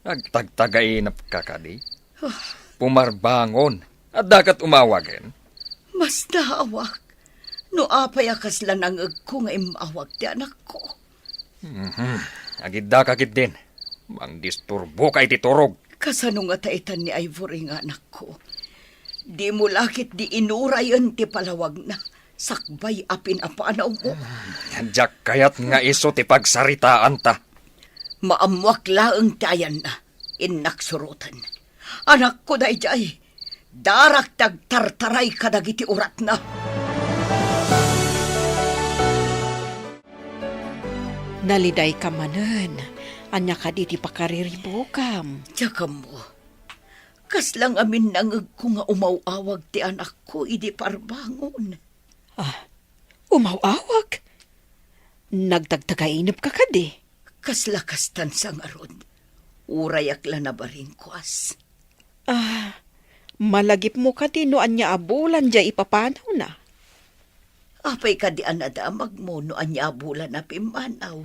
Agtagtagainepka kadi? Ah. Pumarbangon. Adda ket umawagen? Mas naawak no apay a kasla nangngegko nga immawag ti anakko. Mhm. Agiddaka ketdin. Mangdisturboka iti turog. Kasano ngata itan ni Ivory nga anakko? Dimo la ketdi inurayen ti palawagna sakbay a pinapanawmo. Diak kayat nga isu ti pagsaritaanta. Maammoak laeng ti ayanna. Innak suroten. Anakko daydiay. Darak ti agtartaray kadagiti uratna. Nalidayka manen. Ania kadi ti pakariribukam? Diak ammo. Kasla ngamin nangngegko nga umaw-awag ti anakko idi parbangon. Ah, umaw-awag? Nagtagtagainepka kadi? Kasla kastan sa ngarud. Urayak la nabaringkuas. Ah, malagipmo kadi no ania a bulan diay ipapanawna? Apay kadi a nadamagmo no ania a bulan a pimmanaw?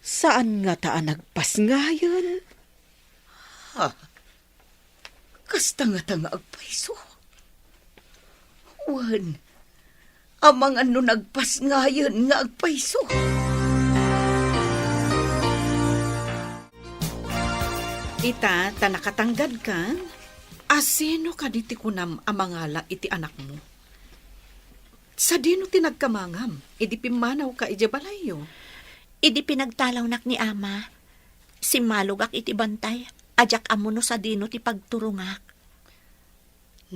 Saan ngata a nagpasngayen? Ha? Kasta ngata nga agpayso? Wen, amangan no nagpasngayen nga agpayso. Ita, ta nakatanggadka, asino kadi ti kunam a mangala iti anakmo? Sadino ti nagkamangam idi pimmanawka idiay balayyo? Idi pinagtalawnak ni Ama, simmalogak iti bantay a diak ammo no sadino ti pagturongak.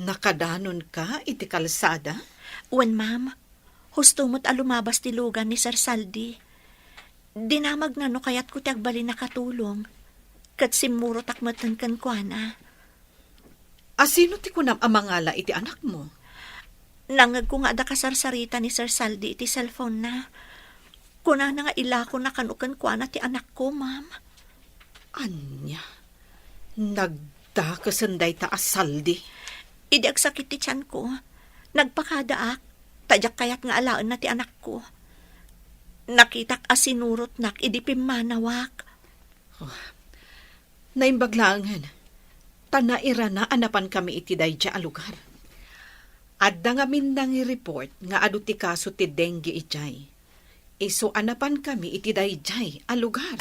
Nakadanonka iti kalsada? Wen, ma'am. Husto met a lumabas ti lugan ni Sir Saldi. Dinamagna no kayatko ti agbalin a katulong, ket simmurotak metten kenkuana. Asino ti kunam a mangala iti anakmo? Nangngegko nga adda kasarsarita ni Sir Saldi iti cellphone-na. Kunana nga ilakona kano kenkuana ti anakko, ma'am. Ania? Nagdakesen dayta a Saldi? Idi agsakit ti tianko, nagpakadaak, ta diak kayat nga alaenna ti anakko. Nakitak a sinurotnak idi pimmanawak. Oh, naimbag laengen, ta nairana a napankami iti daydiay a lugar. Adda ngamin nangi-report nga adu ti kaso ti dengue idiay. Isu a napankami iti daydiay a lugar.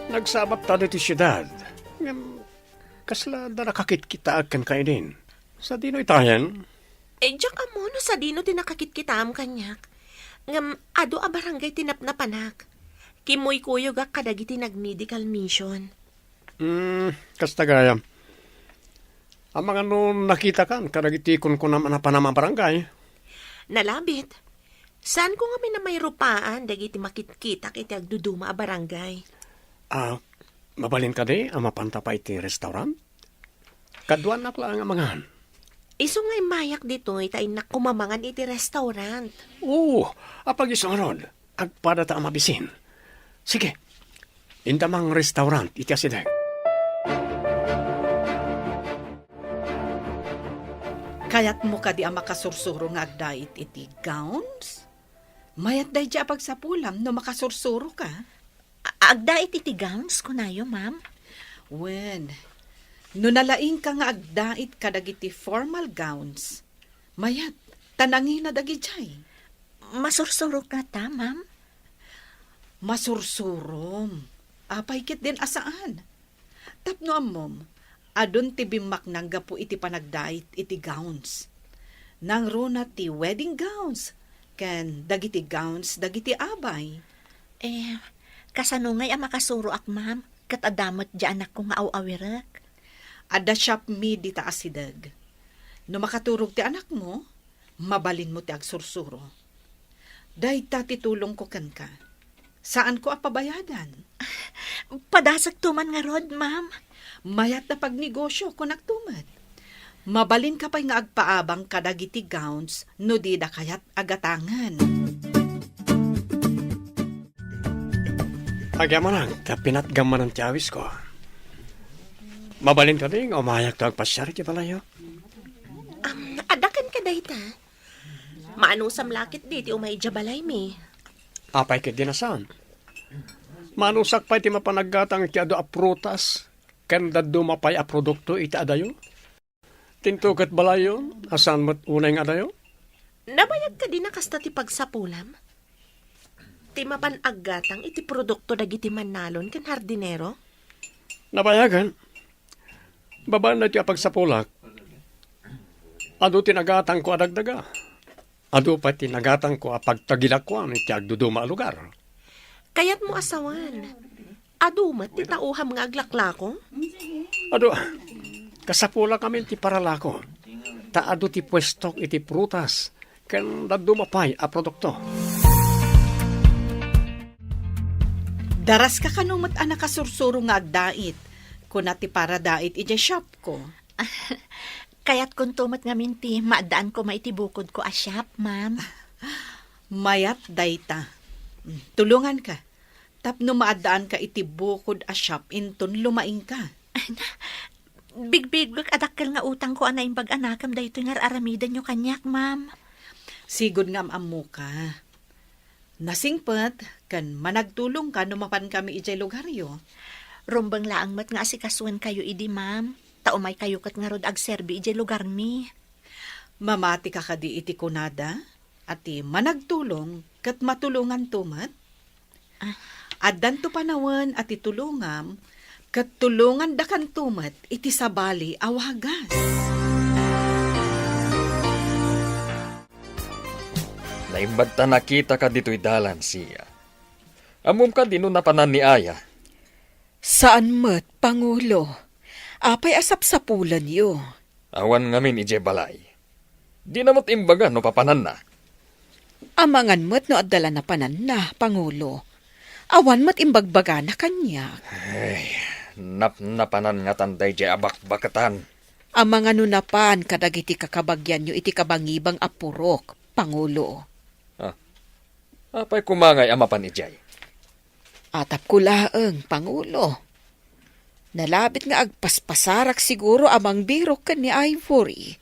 Nagsabak ta ditoy siudad. Ngem, kasla adda nakakitkitaak kenka idin. Sadino itayen? Eh, diak ammo no sadino ti nakakitkitaam kaniak. Ngem adu a barangay ti napnapanak. Kimmuykuyogak kadagiti nag-medical mission. Hmm, kasta gayam. Amangan no nakitakan kadagiti kunkunam a napanam a barangay? Nalabit. Saanko ngamin a mairupaan dagiti makitkitak iti agduduma a barangay. Ah, mabalin kadi a mapanta pay iti restaurant? Kaduanak laeng a mangan. Isu nga immayak ditoy ta innak kumamangan iti restaurant. Oo, apag isu ngarud, agpadata a mabisin. Sige, inta mang restaurant iti asideg. Kayatmo kadi a makasursuro nga agdait iti gowns? Mayat daydiay a pagsapulam no makasursuroka. A-, agdait iti gowns, kunayo, ma'am? Wen, no nalaingka nga agdait kadagiti formal gowns, mayat, ta nangina dagidiay. Masursurok ngata, ma'am? Masursurom. Apay ketdin a saan? Tapno ammom, adun ti bimmaknang gapu iti panagdait iti gowns. Nangruna ti wedding gowns ken dagiti gowns dagiti abay. Eh, kasano ngay a makasuroak, ma'am? Ket adda met di anakko nga aw-awirek. Adda shop mi dita asideg. No makaturog ti anakmo, mabalinmo ti agsursuro. Dayta ti tulongko kenka. Saanko a pabayadan. Padasakto man ngarud, ma'am. Mayat a pagnegosio, kunakto met. Mabalinka pay nga agpaabang kadagiti gowns no dida kayat a gatangen. Agyamanak, ta pinatgam manen ti awisko. Mabalin kadi nga umayakto agpasiar iti balayyo? Am, adda kenka dayta? Maanusam la ketdi ti umay idiay balaymi. Apay ketdin a saan? Maanusak pay ti mapan aggatang iti adu a prutas ken dadduma pay a produkto iti adayo? Dinto ket balayyo, a saan met unay nga adayo? Nabayag kadi a kasta ti pagsapulam? Ti mapan aggatang iti produkto dagiti mannalon ken hardinero? Nabayagen. Babaen daytoy a pagsapulak, adu ti nagatangko a dagdaga. Adu pay ti nagatangko a pagtagilakuan iti agduduma a lugar. Kayatmo a sawen, adu met ti tauham nga aglaklako? Adu, kasapulak amin ti paralako, ta adu ti puestok iti prutas ken dadduma pay a produkto. Daraska kano met a nakasursuro nga agdait, kuna ti paradait idiay shopko. Kayatkonto met ngamin ti maaddaan koma iti bukodko a shop, ma'am. Mayat dayta. Mm, tulonganka. Tapno maaddaanka iti bukod a shop inton lumaingka. Bigbigbek a dakkel nga utangko a naimbag a nakem daytoy nga ar-aramidenyo kaniak, ma'am. Sigud nga am-ammoka. Nasingpet ken managtulongka no mapankami idiay lugaryo. Rumbeng laeng met nga asikasoenkayo idi, ma'am, ta umaykayo ket ngarud agserbi idiay lugarmi. Mamatika kadi iti kunada a ti managtulong ket matulonganto met? Ah. Addanto panawen a ti tulongam ket tulongandakanto met iti sabali a wagas. Naimbag ta nakitaka ditoy dalan, Sia. Ammom kadi no napanan ni Aya? Saan met, Pangulo. Apay a sapsapulenyo? Awan ngamin idiay balay. Dina met imbaga no papananna. Amangan met no adda la napananna, Pangulo. Awan met imbagbagana kaniak. Ay, napnapanan ngatan daydiay a bakbaketan. Amangan no napan kadagiti kakabagianyo iti kabangibang a purok, Pangulo. Ah, apay koma ngay a mapan idiay? Atapko laeng, Pangulo. Nalabit nga agpaspasarak siguro a mangbirok ken ni Ivory.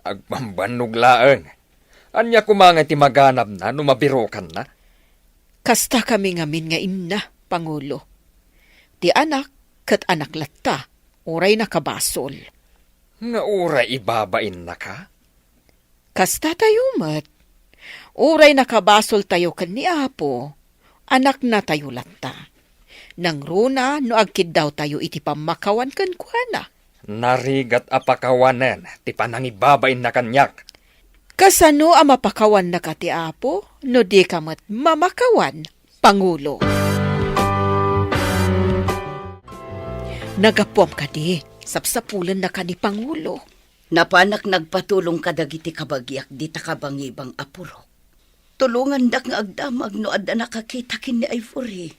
Agpambannog laeng. Ania koma ngay ti maganabna no mabirokanna? Kasta kami ngamin nga inna, Pangulo. Ti anak ket anak latta, uray nakabasol. Nga uray ibabainnaka? Kasta tayo met. Uray nakabasoltayo ken ni Apo, anaknatayo latta. Nangruna no agkiddawtayo iti pammakawan kenkuana. Narigat a pakawanen ti panangibabainna kaniak. Kasano a mapakawannaka ti Apo no dika met mamakawan, Pangulo? Nagapuam kadi, sapsapulennaka ni Pangulo. Napanak nagpatulong kadagiti kabagiak dita kabangibang a purok. Tulongandak nga agdamag no adda nakakita ken ni Ivory.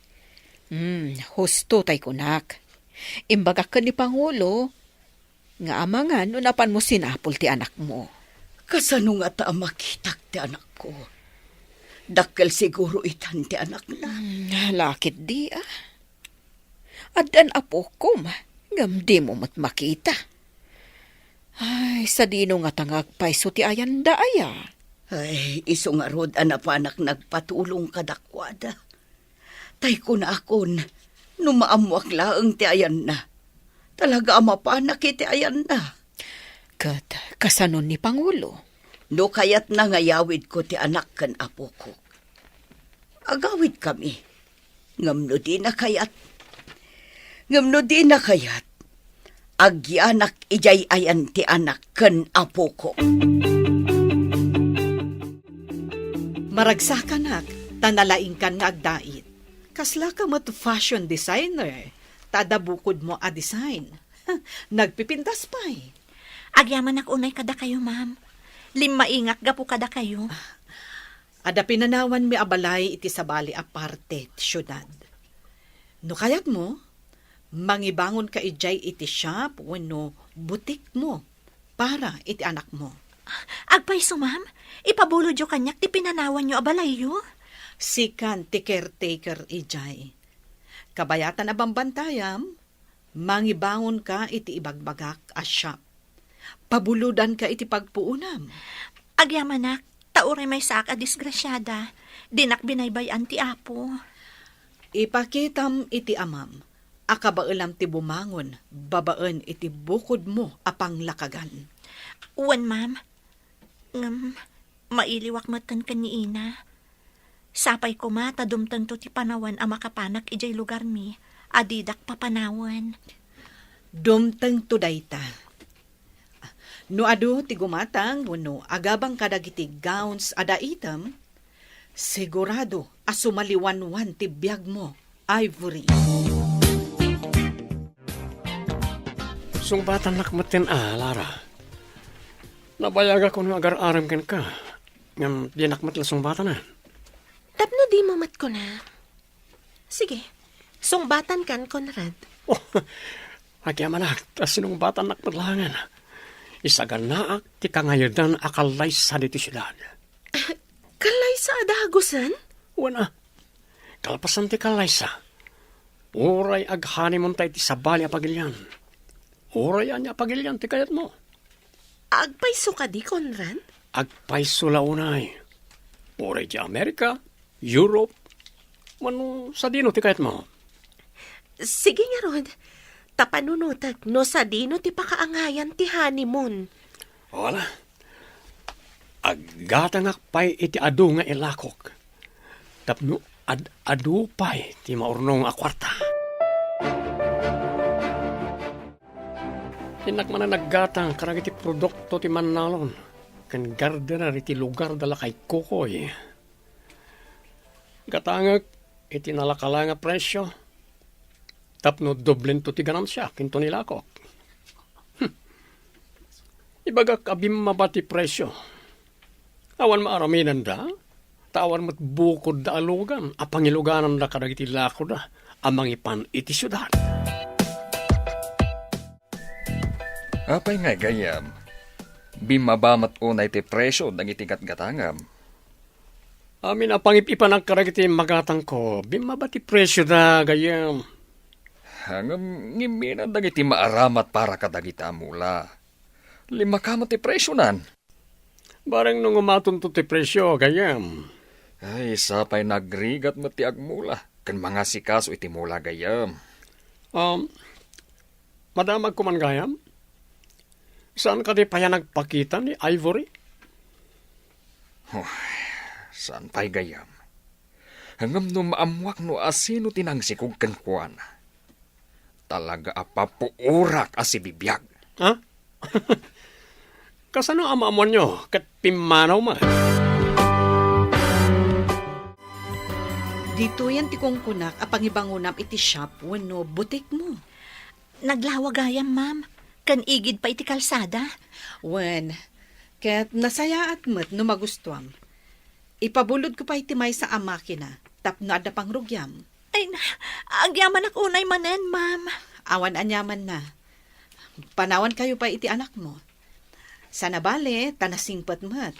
Hmm, husto tay kunak. Imbagak ken ni Pangulo nga amangan no napanmo sinapul ti anakmo. Kasano ngata a makitak ti anakko? Dakkel siguro itan ti anakna. Hmm, lakit di, ah. Addan apokom, ngem dimo met makita. Ay, sadino ngata nga agpayso ti ayanda aya? Ay, isu ngarud a napanak nagpatulong kadakuada. Tay kunakon, no maammoak laeng ti ayanna, talaga a mapanak iti ayanna. Ket kasano ni Pangulo? No kayatna nga yawidko ti anak ken apokok, agawidkami. Ngem no dina kayat, ngem no dina kayat, agyanak idiay ayan ti anak ken apokok. Maragsakanak, ta nalaingkan nga agdait. Kasla ka met fashion designer, ta adda bukodmo a design. Nagpipintas pay. Agyamanak unay kadakayo, ma'am. Limmaingak gapu kadakayo. Adda pinanawanmi a balay iti sabali a parte ti siudad. No kayatmo, mangibangonka idiay iti shop wenno butikmo para iti anakmo. Agpayso, ma'am. Ipabulodyo kaniak ti pinanawanyo a balayyo. Sikan ti caretaker idiay. Kabayatan a bambantayam, mangibangonka iti ibagbagak a shop. Pabulodanka iti pagpuonam. Agyamanak, ta uray maysaak a disgrasiada, dinak binaybay-an ti Apo. Ipakitam iti amam a kabaelam ti bumangon babaen iti bukodmo a panglakagan. Wen, ma'am. Ngem, mailiwak metten ken ni Ina. Sapay koma ta dumtengto ti panawen a makapanak idiay lugarmi a didak papanawen. Dumtengto dayta. No adu ti gumatang wenno agabang kadagiti gowns a daitem, sigurado a sumaliwanwan ti biagmo, Ivory. Sungbatannak metten a, Lara. Nabayagakon nga agar-arem kenka, ngem dinak met la sungbatanen. Tapno dimo met kuna. Sige, sungbatankan, Conrad. Oh, agyamanak, ta sinungbatannak met laengen. Isaganaak ti kangayedan a kallaysa ditoy siudad. Kallaysa a dagusen? Wen a, kalpasan ti kallaysa, uray aghanimunta iti sabali a pagilian. Uray ania a pagilian ti kayatmo. Agpayso kadi, Conrad? Agpayso la unay. Uray ti Amerika, Europe, wenno sadino ti kayatmo. Sige ngarud, ta panunotek no sadino ti pakaangayan ti honeymoon. Wala. Aggatangak pay iti adu nga ilakok tapno ad-adu pay ti maurnong a kuarta. Innak manen aggatang kadagiti produkto ti mannalon ken gardener iti lugar da lakay Kokoy. Gatangek iti nalakala nga presio tapno doblento ti ganansiak inton ilakok. Hmm. Ibagak a bimmaba ti presio. Awan maaramidenda, ta awan met bukodda a lugan a pangilugananda kadagiti lakoda a mangipan iti siudad. Apay ngay, gayyem? Bimmaba met unay ti presio dagiti gatgatangam. Amin a pangip-ipanak kadagiti magatangko, bimmaba ti presioda, gayyem. Ngem ngimminat dagiti maaramat para kadagita a mula. Limmakam ti presionan. Bareng no ngumatonto ti presio, gayyem. Ay, sapay nagrigat met ti agmula ken mangasikaso iti mula, gayyem. Um, madamagko man, gayyem? Saan kadi pay a nagpakita ni Ivory? Huh, saan pay, gayyem? Ngem no maammuak no asino ti nangsikog kenkuana, talaga a papuorak a sibibiag. Ha? Kasano a maammoanyo ket pimmanaw man? Ditoyen ti kunkunak a pangibangonam iti shop wenno butikmo. Naglawa gayam, ma'am, ken igid pay iti kalsada. Wen, ket nasayaat met no magustuam. Ipabulodko pay ti maysa a makina tapno adda pangrugiam. Ay, na, agyamanak unay manen, ma'am. Awan aniamanna. Panawankayo pay iti anakmo. Sana bale, ta nasingpet met.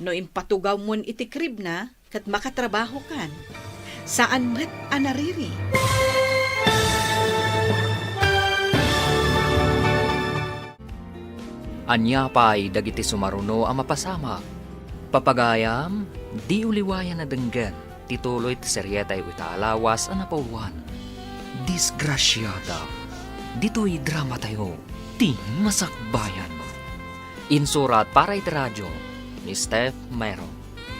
No impatugawmon iti kribna, ket makatrabahokan. Saan met a nariri. Ania pay dagiti sumaruno a mapasamak? Papagayam, di uliwayan a denggen ti tuloy ti serietayo ita a lawas a napauluan. Disgrasiada. Ditoy dramatayo, ti Masakbayan. Insurat para iti radio ni Steph Mero,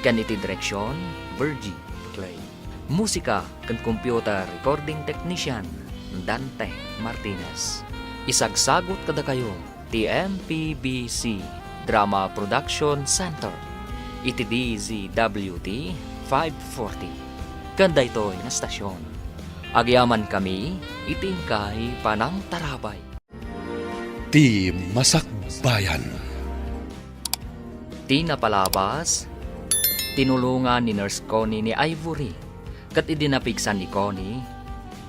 ken iti direksion, Virgie Clay. Musika ken computer recording technician, Dante Martinez. Isagsagut kadakayo ti M P B C Drama Production Center iti D Z W T five forty. Ken daytoy nga stasyon, agyamankami iti inkay panangtarabay. Ti Masakbayan. Ti napalabas, tinulongan ni Nurse Connie ni Ivory, ket idi napigsan ni Connie,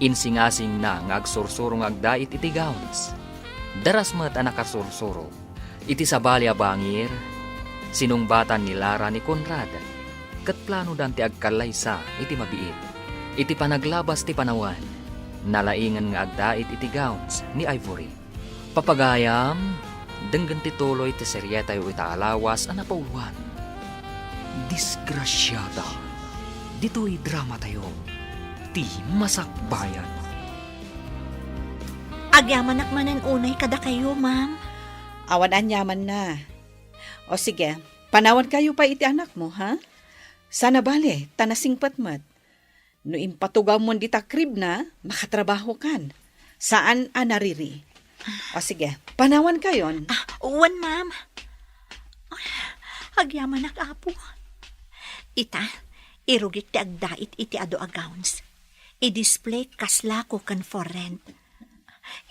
insingasingna nga agsursuro nga agdait iti gowns. Daras met a nakasursuro. Iti sabali a bangir, sinungbatan ni Lara ni Conrad, ket planodan ti agkallaysa iti mabiit. Iti panaglabas ti panawen, nalaingen nga agdait iti gowns ni Ivory. Papagayam, denggen ti tuloy ti serietayo ita a lawas a napauluan. Disgrasiada. Ditoy dramatayo, ti Masakbayan. Agyamanak manen unay kadakayo, ma'am. Awan aniamanna. O sige, panawankayo pay iti anakmo, ha? Sana bale, ta nasingpet met. No impatugawmon dita kribna, makatrabahokan. Saan a nariri. O sige, panawankayon. Ah, wen, ma'am. Agyamanak, Apo. Ita, irugik ti agdait iti adu a gowns. I-display kas lako ken for rent.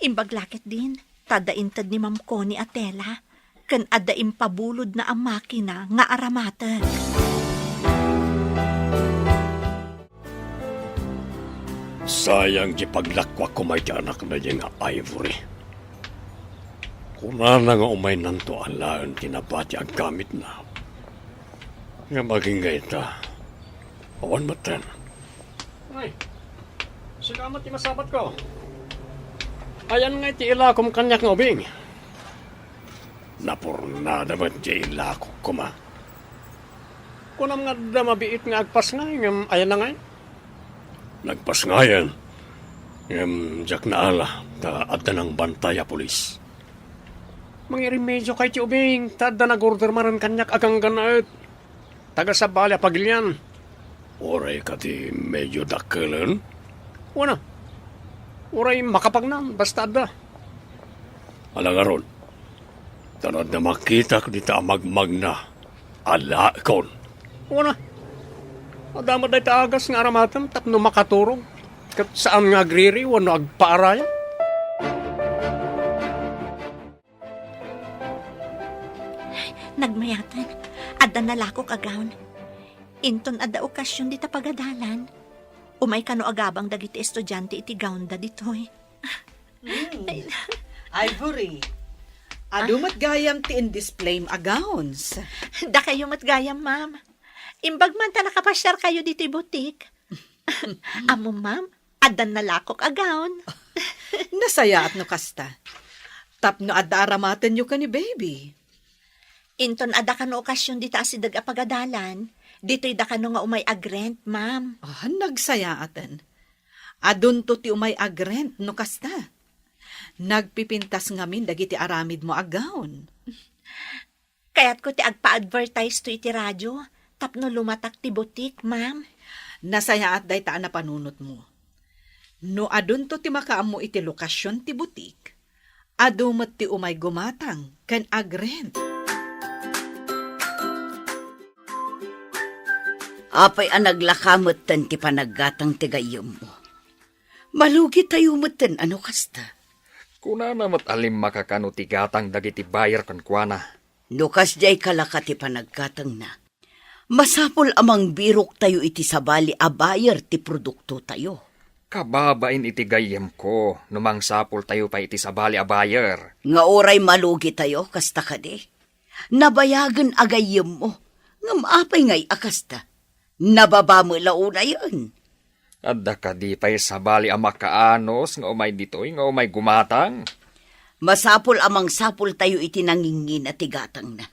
Imbag la ketdin, ta adda inted ni Ma'am Connie a tela, ken adda impabulodna a makina nga aramaten. Sayang ti paglakkuak koma iti anakna diay nga Ivory. Kunana nga umaynanto alaen ti nabati a gamitna. Ngem agingga ita, awan metten. Ay, sika met ti masapatko. Ayan ngay ti ilakom kaniak nga ubing? Napurnada met ti ilakok koma. Kunam nga adda mabiit nga agpasngay, ngem ayanna ngay? Nagpasngayen, ngem diak naala ta adda nangbantay a pulis. Mangiremedio kay ti ubing, ta adda nag-order manen kaniak a ganggannaet. Taga sabali a pagilian. Uray kadi medio dakkelen? Wen a. Uray makapagnan, basta adda. Ala ngarud, ta no adda makitak dita a magmagna, alaekon. Wen a. Adda met dayta agas nga aramatem tapno makaturog, ket saan nga agriri wenno agpaarayat. Nagmayatan, adda nalakok a gown. Inton adda okasion dita pagadalan, umay kano agabang dagiti estudiante iti gownda ditoy. Hmm. Ay, na- Ivory, Adu met gayam ti indisplayem a gowns. Dakayo met gayam, ma'am. Imbag man ta nakapasiarkayo ditoy butik. Ammom, ma'am, addan nalakok a gown. Nasayaat no kasta. Tapno adda aramatenyo ken ni baby. Inton adda kano okasion dita asideg a pagadalan, ditoy da kano nga umay agrent, ma'am. Ah, nagsayaaten. Adunto ti umay agrent no kasta. Nagpipintas ngamin dagiti aramidmo a gown. Kayatko ti agpa-advertise to iti radio tapno lumatak ti butik, ma'am. Nasayaat dayta a napanunotmo. No adunto ti makaammo iti lokasion ti butik, adu met ti umay gumatang ken agrent. Apay a naglaka metten ti panaggatang ti gayyemmo? Malugitayo metten a no kasta. Kunana met a limmaka kano ti gatang dagiti buyer kenkuana. No kasdiay kalaka ti panaggatangna, masapul a mangbiroktayo iti sabali a buyer ti produktotayo. Kababain iti gayyemko no mangsapultayo pay iti sabali a buyer. Nga uray malugitayo, kasta kadi? Nabayagen a gayyemmo, ngem apay ngay a kasta? Nababa met la unayen. Adda kadi pay sabali a makaanus nga umay ditoy nga umay gumatang? Masapul a mangsapultayo iti nangingina ti gatangna.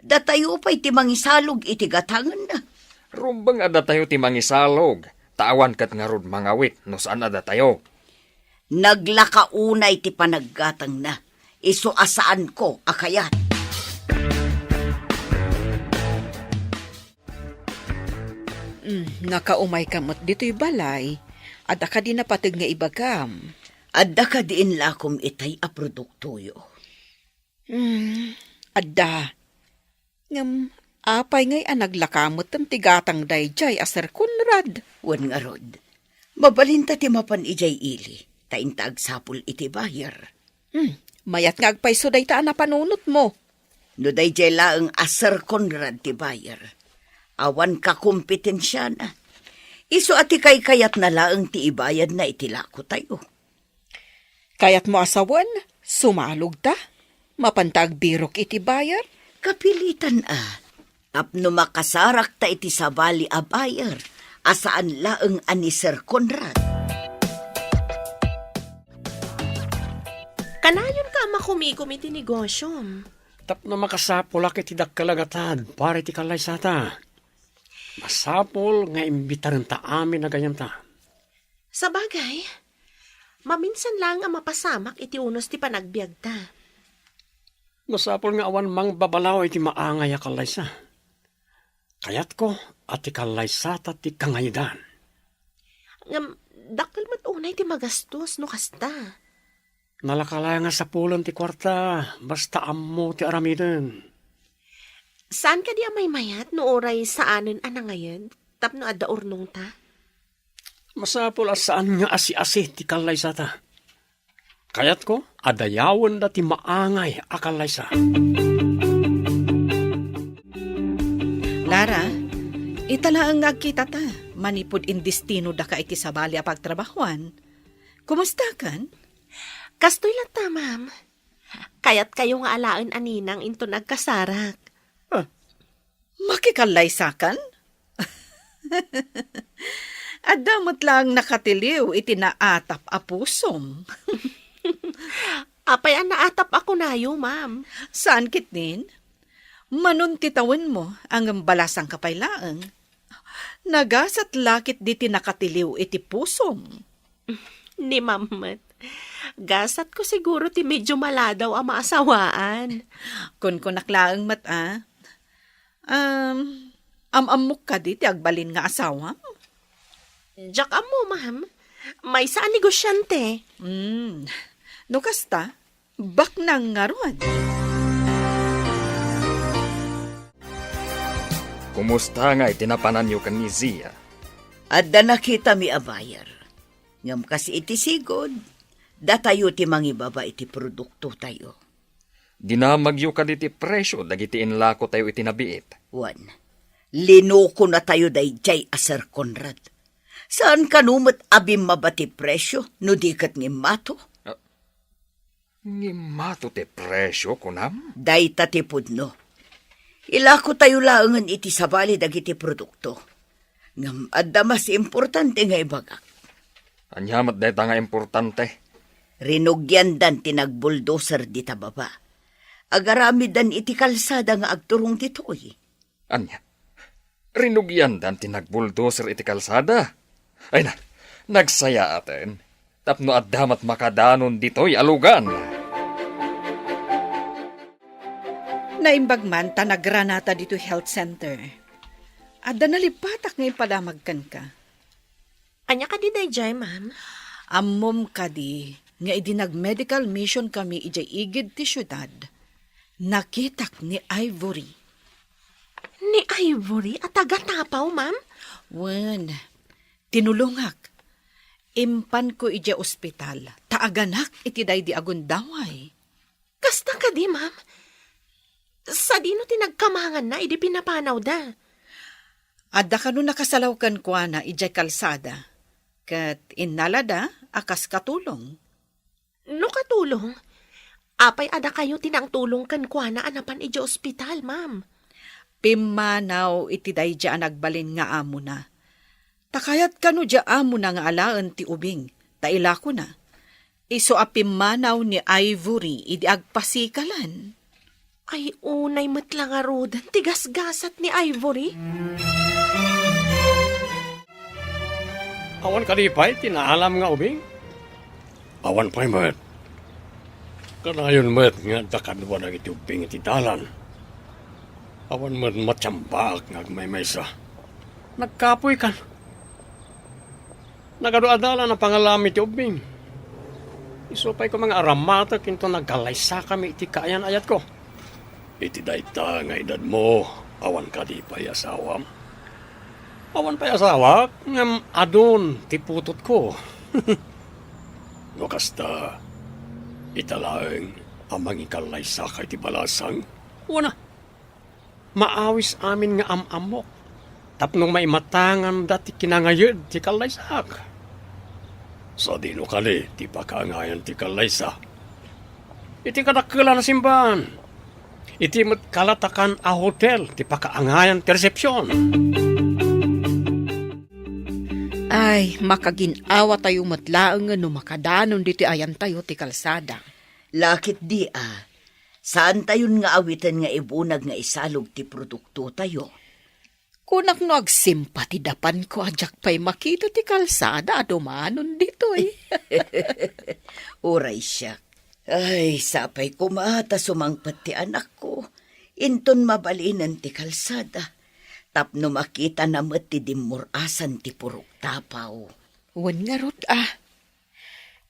Datayo pay ti mangisalog iti gatangenna. Rumbeng a datayo ti mangisalog, ta awan ket ngarud mangawit no saan a datayo. Naglaka unay ti panaggatangna, isu a saanko a kayat. Mm, nakaumayka met ditoy balay. Adda kadi napateg nga ibagam? Adda kadi inlakom itay a produktoyo? Mm, adda. Ngem apay ngay a naglaka metten ti gatang daydiay a Sir Conrad? Wen ngarud, mabalinta ti mapan idiay ili, ta inta agsapul iti buyer. Hmm, mayat nga agpayso dayta a napanunotmo. No daydiay laeng a Sir Conrad ti buyer, awan kakompetensiana. Isu a ti kaykayatna laeng ti ibayadna iti lakotayo. Kayatmo a sawen, sumalogta? Mapanta agbirok iti buyer? Kapilitan a. Tapno makasarakta iti sabali a buyer a saan laeng a ni Sir Conrad. Kanayonka a makumikom iti negosiom. Tapno makasapulak iti dakkel a gatad para iti kallaysata. Masapul nga imbitarenta amin a gayyemta. Sabagay, maminsan laeng a mapasamak iti unos ti panagbiagta. Masapul nga awan mangbabalaw iti maangay a kallaysa. Kayatko a ti kallaysata ti kangayedan. Ngem, dakkel met unay ti magastos no kasta. Nalaka laeng a sapulen ti kuarta, basta ammo ti aramiden. Saan kadi a maymayat no uray saanen a nangayed tapno adda urnongta? Masapul a saan nga asi-asi ti kallaysata. Kayatko a dayawenda ti maangay a kallaysa. Lara, ita laeng nga agkitata manipud indestinodaka iti sabali a pagtrabahoan. Kumustakan? Kastoy latta, ma'am. Kayatkayo nga alaen a ninang inton agkasarak. Ah, Makikallaysakon? Adda met laeng nakatiliw iti naatap a pusom. Apay a naatap a kunayo, ma'am? Saan ketdin? Manon ti tawenmo, ngem balasangka pay laeng. Nagasat la ketdi ti nakatiliw iti pusom. Ni ma'am met. Gasatko siguro ti medyo maladaw a maasawaan. Kunkunak laeng met, a. Um, am-ammok kadi ti agbalin nga asawam? Diak ammo, ma'am. Maysa a negosyante. Hmm. No kasta, baknang ngarud. Kumusta nga iti napananyo ken ni Zia? Adda nakitami a buyer. Ngem kas iti sigud, datayo ti mangibaba iti produktotayo. Dinamagyo kadi ti presio dagiti inlakotayo iti nabiit? Wen, linukonatayo daydiay a Sir Conrad. Saan kano met a bimmaba ti presio no di ket ngimmato? Ah, Ngimmato ti presio, kunam? Dayta ti pudno. Ilakotayo laengen iti sabali dagiti produkto. Ngem adda mas importante nga ibagak. Ania met dayta nga importante? Rinugiandan ti nagbulldozer dita baba. Agaramiddan iti kalsada nga agturong ditoy. Ania? Rinugiandan ti nagbulldozer iti kalsada? Ay na, nagsayaaten. Tapno adda met makadanon ditoy a lugan. Naimbag man ta nagranata ditoy health center. Adda nalippatak nga impadamag kenka. Ania kadi dayjay, ma'am? Ammom kadi nga idi nag-medical mission kami idiay igid ti siudad, nakitak ni Ivory. Ni Ivory a taga Tapaw, ma'am? Wen, tinulongak. Impanko idiay ospital, ta aganak iti daydi a gundaway. Kasta kadi, ma'am? Sadino ti nagkamanganna idi pinapanawda? Adda kano nakasalaw kenkuana idiay kalsada, ket innalada a kas katulong. No katulong, apay a dakayo ti nangtulong kenkuana a napan idiay ospital, ma'am? Pimmanaw iti daydi a nagbalin nga amona. Ta kayat kano diay amona nga alaen ti ubing, ta ilakona. Isu a pimmanaw ni Ivory idi agpasikalan. Ay, unay met la ngaruden ti gasgasat ni Ivory. Awan kadi pay ti naalam nga ubing? Awan pay met. Kanayon met nga adda kadua dagiti ubbing iti dalan. Awan met matiambaak nga agmaymaysa. Nagkapoy kan. Nagadu a dalan a pangalam iti ubbing. Isu pay koma nga aramatek inton nagkallaysakami iti kaayan-ayatko. Iti dayta nga edadmo, awan kadi pay asawam? Awan pay asawak, ngem adun ti putotko. No kasta, ita laeng a mangikallaysaka iti balasang? Wen a, maawis amin nga am-ammok tapno maimatanganda ti kinangayed ti kallaysaak. Sadino kadi ti pakaangayan ti kallaysa? Iti kadakkelan a simbahan. Iti met kalatakan a hotel ti pakaangayan ti resepsion. Ay, makagin-awatayo met laeng no makadanon ditoy ayantayo ti kalsada. Lakit di a, saantayon nga awiten nga ibunag nga isalog ti produktotayo. Kunak no agsimpa ti dapanko a diak pay makita ti kalsada a dumanon ditoy. Uray siak. Ay, sapay koma ta sumangpet ti anakko inton mabalinen ti kalsada tapno makitana met ti dimmur-asan ti Purok Tapaw. Wen ngarud a.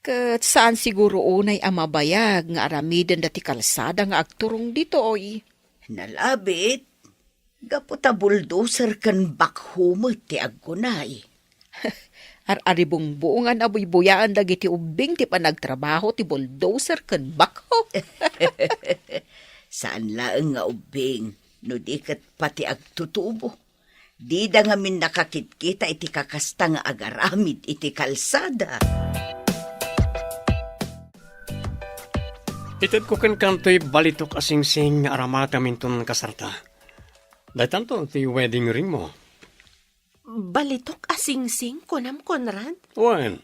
Ket saan siguro unay a mabayag nga aramidenda ti kalsada nga agturong ditoy. Nalabit, gapu ta bulldozer ken backhoe met ti agkunay. Ar-aribungbungan a buybuyaan dagiti ubbing ti panagtrabaho ti bulldozer ken backhoe. Saan laeng nga ubbing, no di ket pati agtutubo. Dida ngamin nakakitkita iti kakasta nga agaramid iti kalsada. Itedko kenkantoy balitok a singsing nga aramatem inton kasarta. Daytanto ti wedding ringmo. Balitok a singsing, kunam, Conrad? Wen,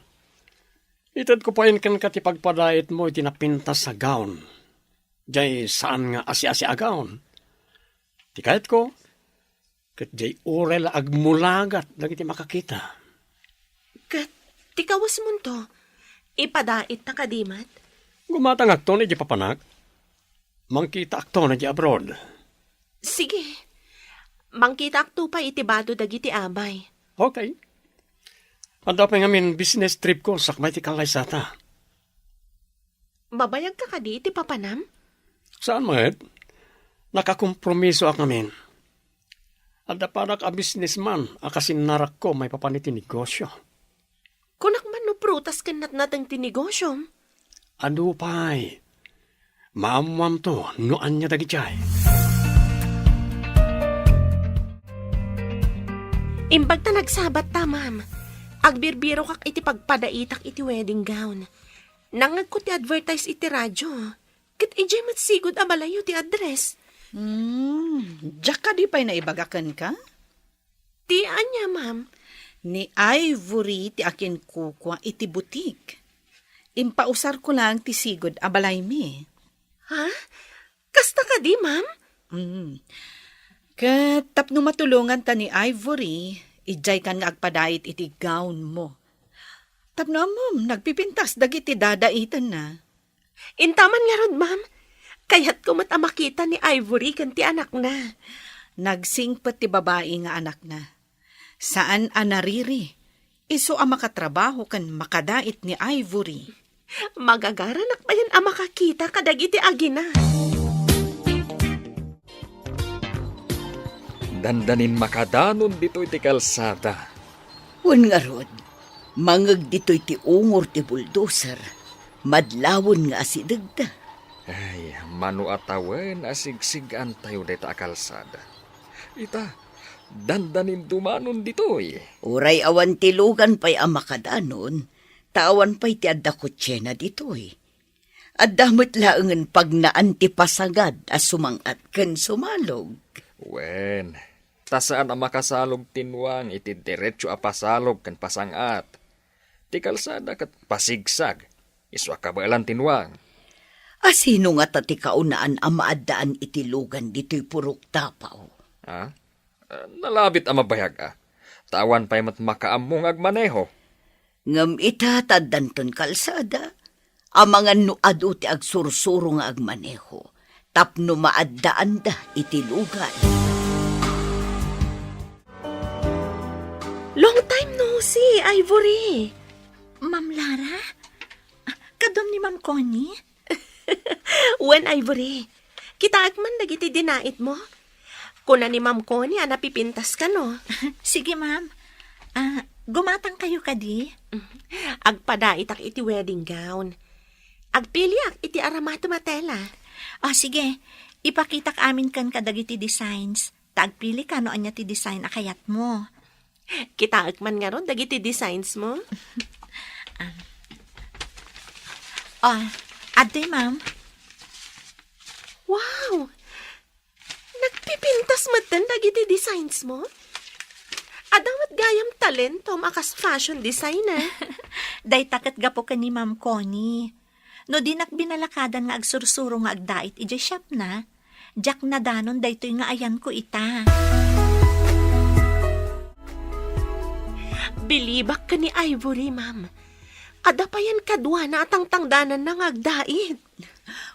itedko pay kenka ti pagpadaitmo iti napintas a gown. Diay saan nga asi-asi a gown. Ti kayatko, ket diay uray la agmulagat dagiti makakita. Ket ti kawesmonto, ipadaitta kadi met? Gumatangakton iti papanak. Mangkitaakton iti abroad. Sige. Mangkitaakto pay iti bado dagiti abay. Okay. Adda pay ngamin business trip ko sakbay ti kallaysata. Mabayagka kadi iti papanam? Saan met? Nakakompromisoak ngamin. Adda panak a businessman a kasinnarakko maipapan iti negosio. Kunak man no prutas ken natnateng ti negosyom? Adu pay. Maammoamto no ania dagitiay. Imbag ta nagsabatta, ma'am. Agbirbirokak iti pagpadaitak iti wedding gown. Nangngegko ti advertise iti radio. Ket idiay met sigud a balayyo ti address. Hmm, diak kadi pay naibaga kenka? Ti ania, ma'am? Ni Ivory ti akinkukua iti butik. Impausarko laeng ti sigud a balaymi. Ha? Kasta kadi, ma'am? Mm. Ket tapno matulonganta ni Ivory, idiaykan nga agpadait iti gownmo. Tapno ammom, nagpipintas dagiti dadaitenna. Intaman ngarud, ma'am. Kayatko met a makita ni Ivory ken ti anakna. Nagsingpet ti babai nga anakna. Saan a nariri, isu a makatrabaho ken makadait ni Ivory. Magagaranak payen a makakita kadagiti agina. Dandanin makadanon ditoy ti kalsada. Wen ngarud, mangngeg ditoy ti ungor ti bulldozer, madlawen nga asidegda. Ay, mano a tawen a sigsig-antayo dayta a kalsada. Ita, dandanin dumanon ditoy. Uray awan ti lugan pay a makadanon, ta awan pay ti adda kotsena ditoy. Adda met laengen pagnaan ti pasagad a sumang-at ken sumalog. Wen, ta saan a makasalog ti nuang iti diretso a pasalog ken pasang-at. Ti kalsada ket pasigsag, isu a kabaelan ti nuang. A sino ngata ti kaunaan a maaddaan iti lugan ditoy purok Davao? Ha? Ah, nalabit a mabayag a. Ta awan pay met makaammo nga agmaneho. Ngem ita ta addanton kalsada, amangan no adu ti agsursuro nga agmaneho, tapno maaddaanda iti lugan. Long time no see, Ivory. Ma'am Lara? Kaduam ni Ma'am Connie? Wen, Ivory. Kitaek man dagiti dinaitmo. Kuna ni Ma'am Connie a napipintas kano. Sige, ma'am. Ah, gumatang kayo kadi? Agpadaitak iti wedding gown. Agpiliak iti aramatem a tela. Ah, sige. Ipakitak amin kenka dagiti designs. Ta agpili ka no ania ti design a kayatmo. Kitaek man ngarud dagiti designs mo? Ah. Ah, adtoy, ma'am. Wow! Nagpipintas metten dagiti designs mo? Adda met gayam talentom a kas fashion designer. Dayta ket gapu ken ni Ma'am Connie. No dinak binalakadan nga agsursuro nga agdait idiay shopna, diak nadanon daytoy nga ayanko ita. Bilibak ken ni Ivory, ma'am. Adda payen kaduana a tangtangdananna nga agdait.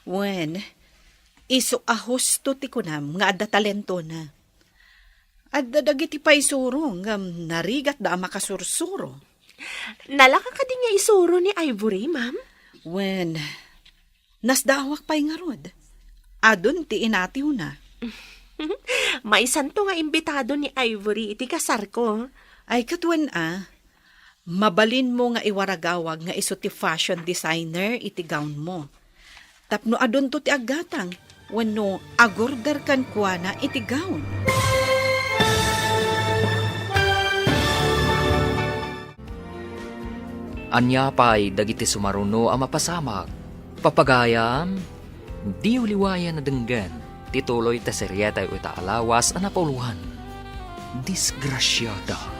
Wen, isu a husto ti kunam nga adda talentona. Adda dagiti paisuro ngem narigatda a makasursuro. Nalaka kadi nga isuro ni Ivory, ma'am? Wen, nasdaawak pay ngarud. Adun ti inatiwna. Maysanto nga imbitado ni Ivory iti kasarko. Ay, ket wen a, mabalinmo nga iwaragawag nga isu ti fashion designer iti gownmo. Tapno adunto ti aggatang wenno agorder kenkuana iti gown. Ania pay dagiti sumaruno a mapasamak? Papagayam, diyo liwayan a denggen ti tuloy ta serietayo ita a lawas a napauluan, Disgrasiada.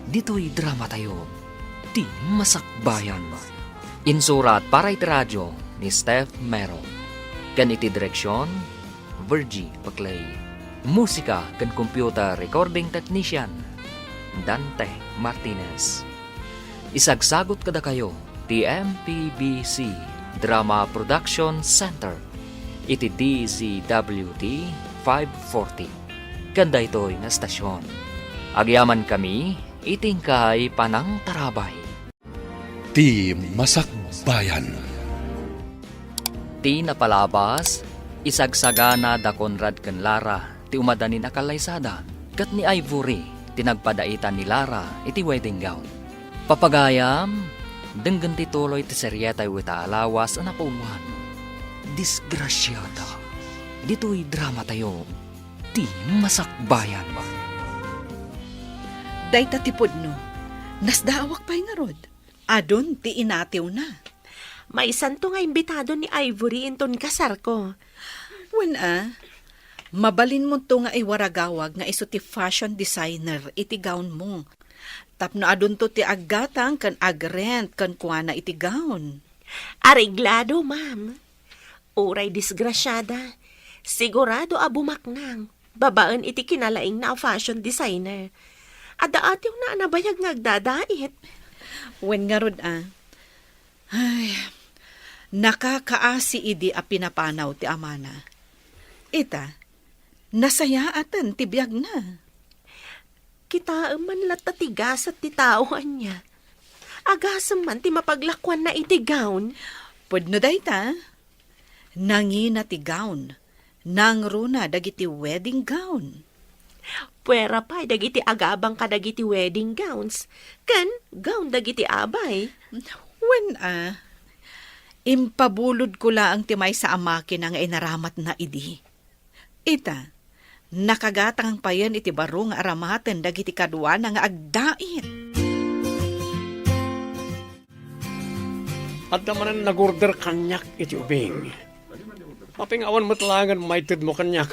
Ditoy dramatayo, Ti Masakbayan. Insurat para iti radio ni Steph Mero. Ken iti direksion, Virgie Paclay. Musika ken computer recording technician, Dante Martinez. Isagsagut kadakayo ti M P B C Drama Production Center iti D Z W T five forty. Ken daytoy nga estasion, agyamankami iti inkay panangtarabay. Ti Masakbayan. Ti napalabas, isagsagana da Conrad ken Lara ti umadanin a kallaysada, ket ni Ivory ti nagpadaitan ni Lara iti wedding gown. Papagayam, denggen ti tuloy ti serietayo ita a lawas a napauluan, Disgrasiada. Ditoy dramatayo, Ti Masakbayan. Dayta ti pudno, nasdaawak pay ngarud. Adun ti inatiwna. Maysanto nga imbitado ni Ivory inton kasarko. Wen a, mabalinmonto nga iwaragawag nga isu ti fashion designer iti gownmo. Tapno adunto ti aggatang ken agrent kenkuana iti gown. Areglado, ma'am. Uray disgrasiada, sigurado a bumaknang babaen iti kinalaingna a fashion designer. Adda atiwna a nabayag nga agdadait. Wen ngarud a. Ay, nakakaasi idi a pinapanaw ti amana. Ita, nasayaaten ti biagna. Kitaem man latta ti gasat ti tao ania. Agasem man ti mapaglakuanna iti gown. Pudno dayta, nangina ti gown. Nangruna dagiti wedding gown. Puera pay dagiti agabang kadagiti wedding gowns, ken gown dagiti abay. Wen a, impabulodko laeng ti maysa a makina nga inaramatna idi. Ita, nakagatang payen iti baro nga aramaten dagiti kaduana nga agdait. Adda manen nagorder kaniak iti ubing. Apay nga awan met laengen maitedmo kaniak?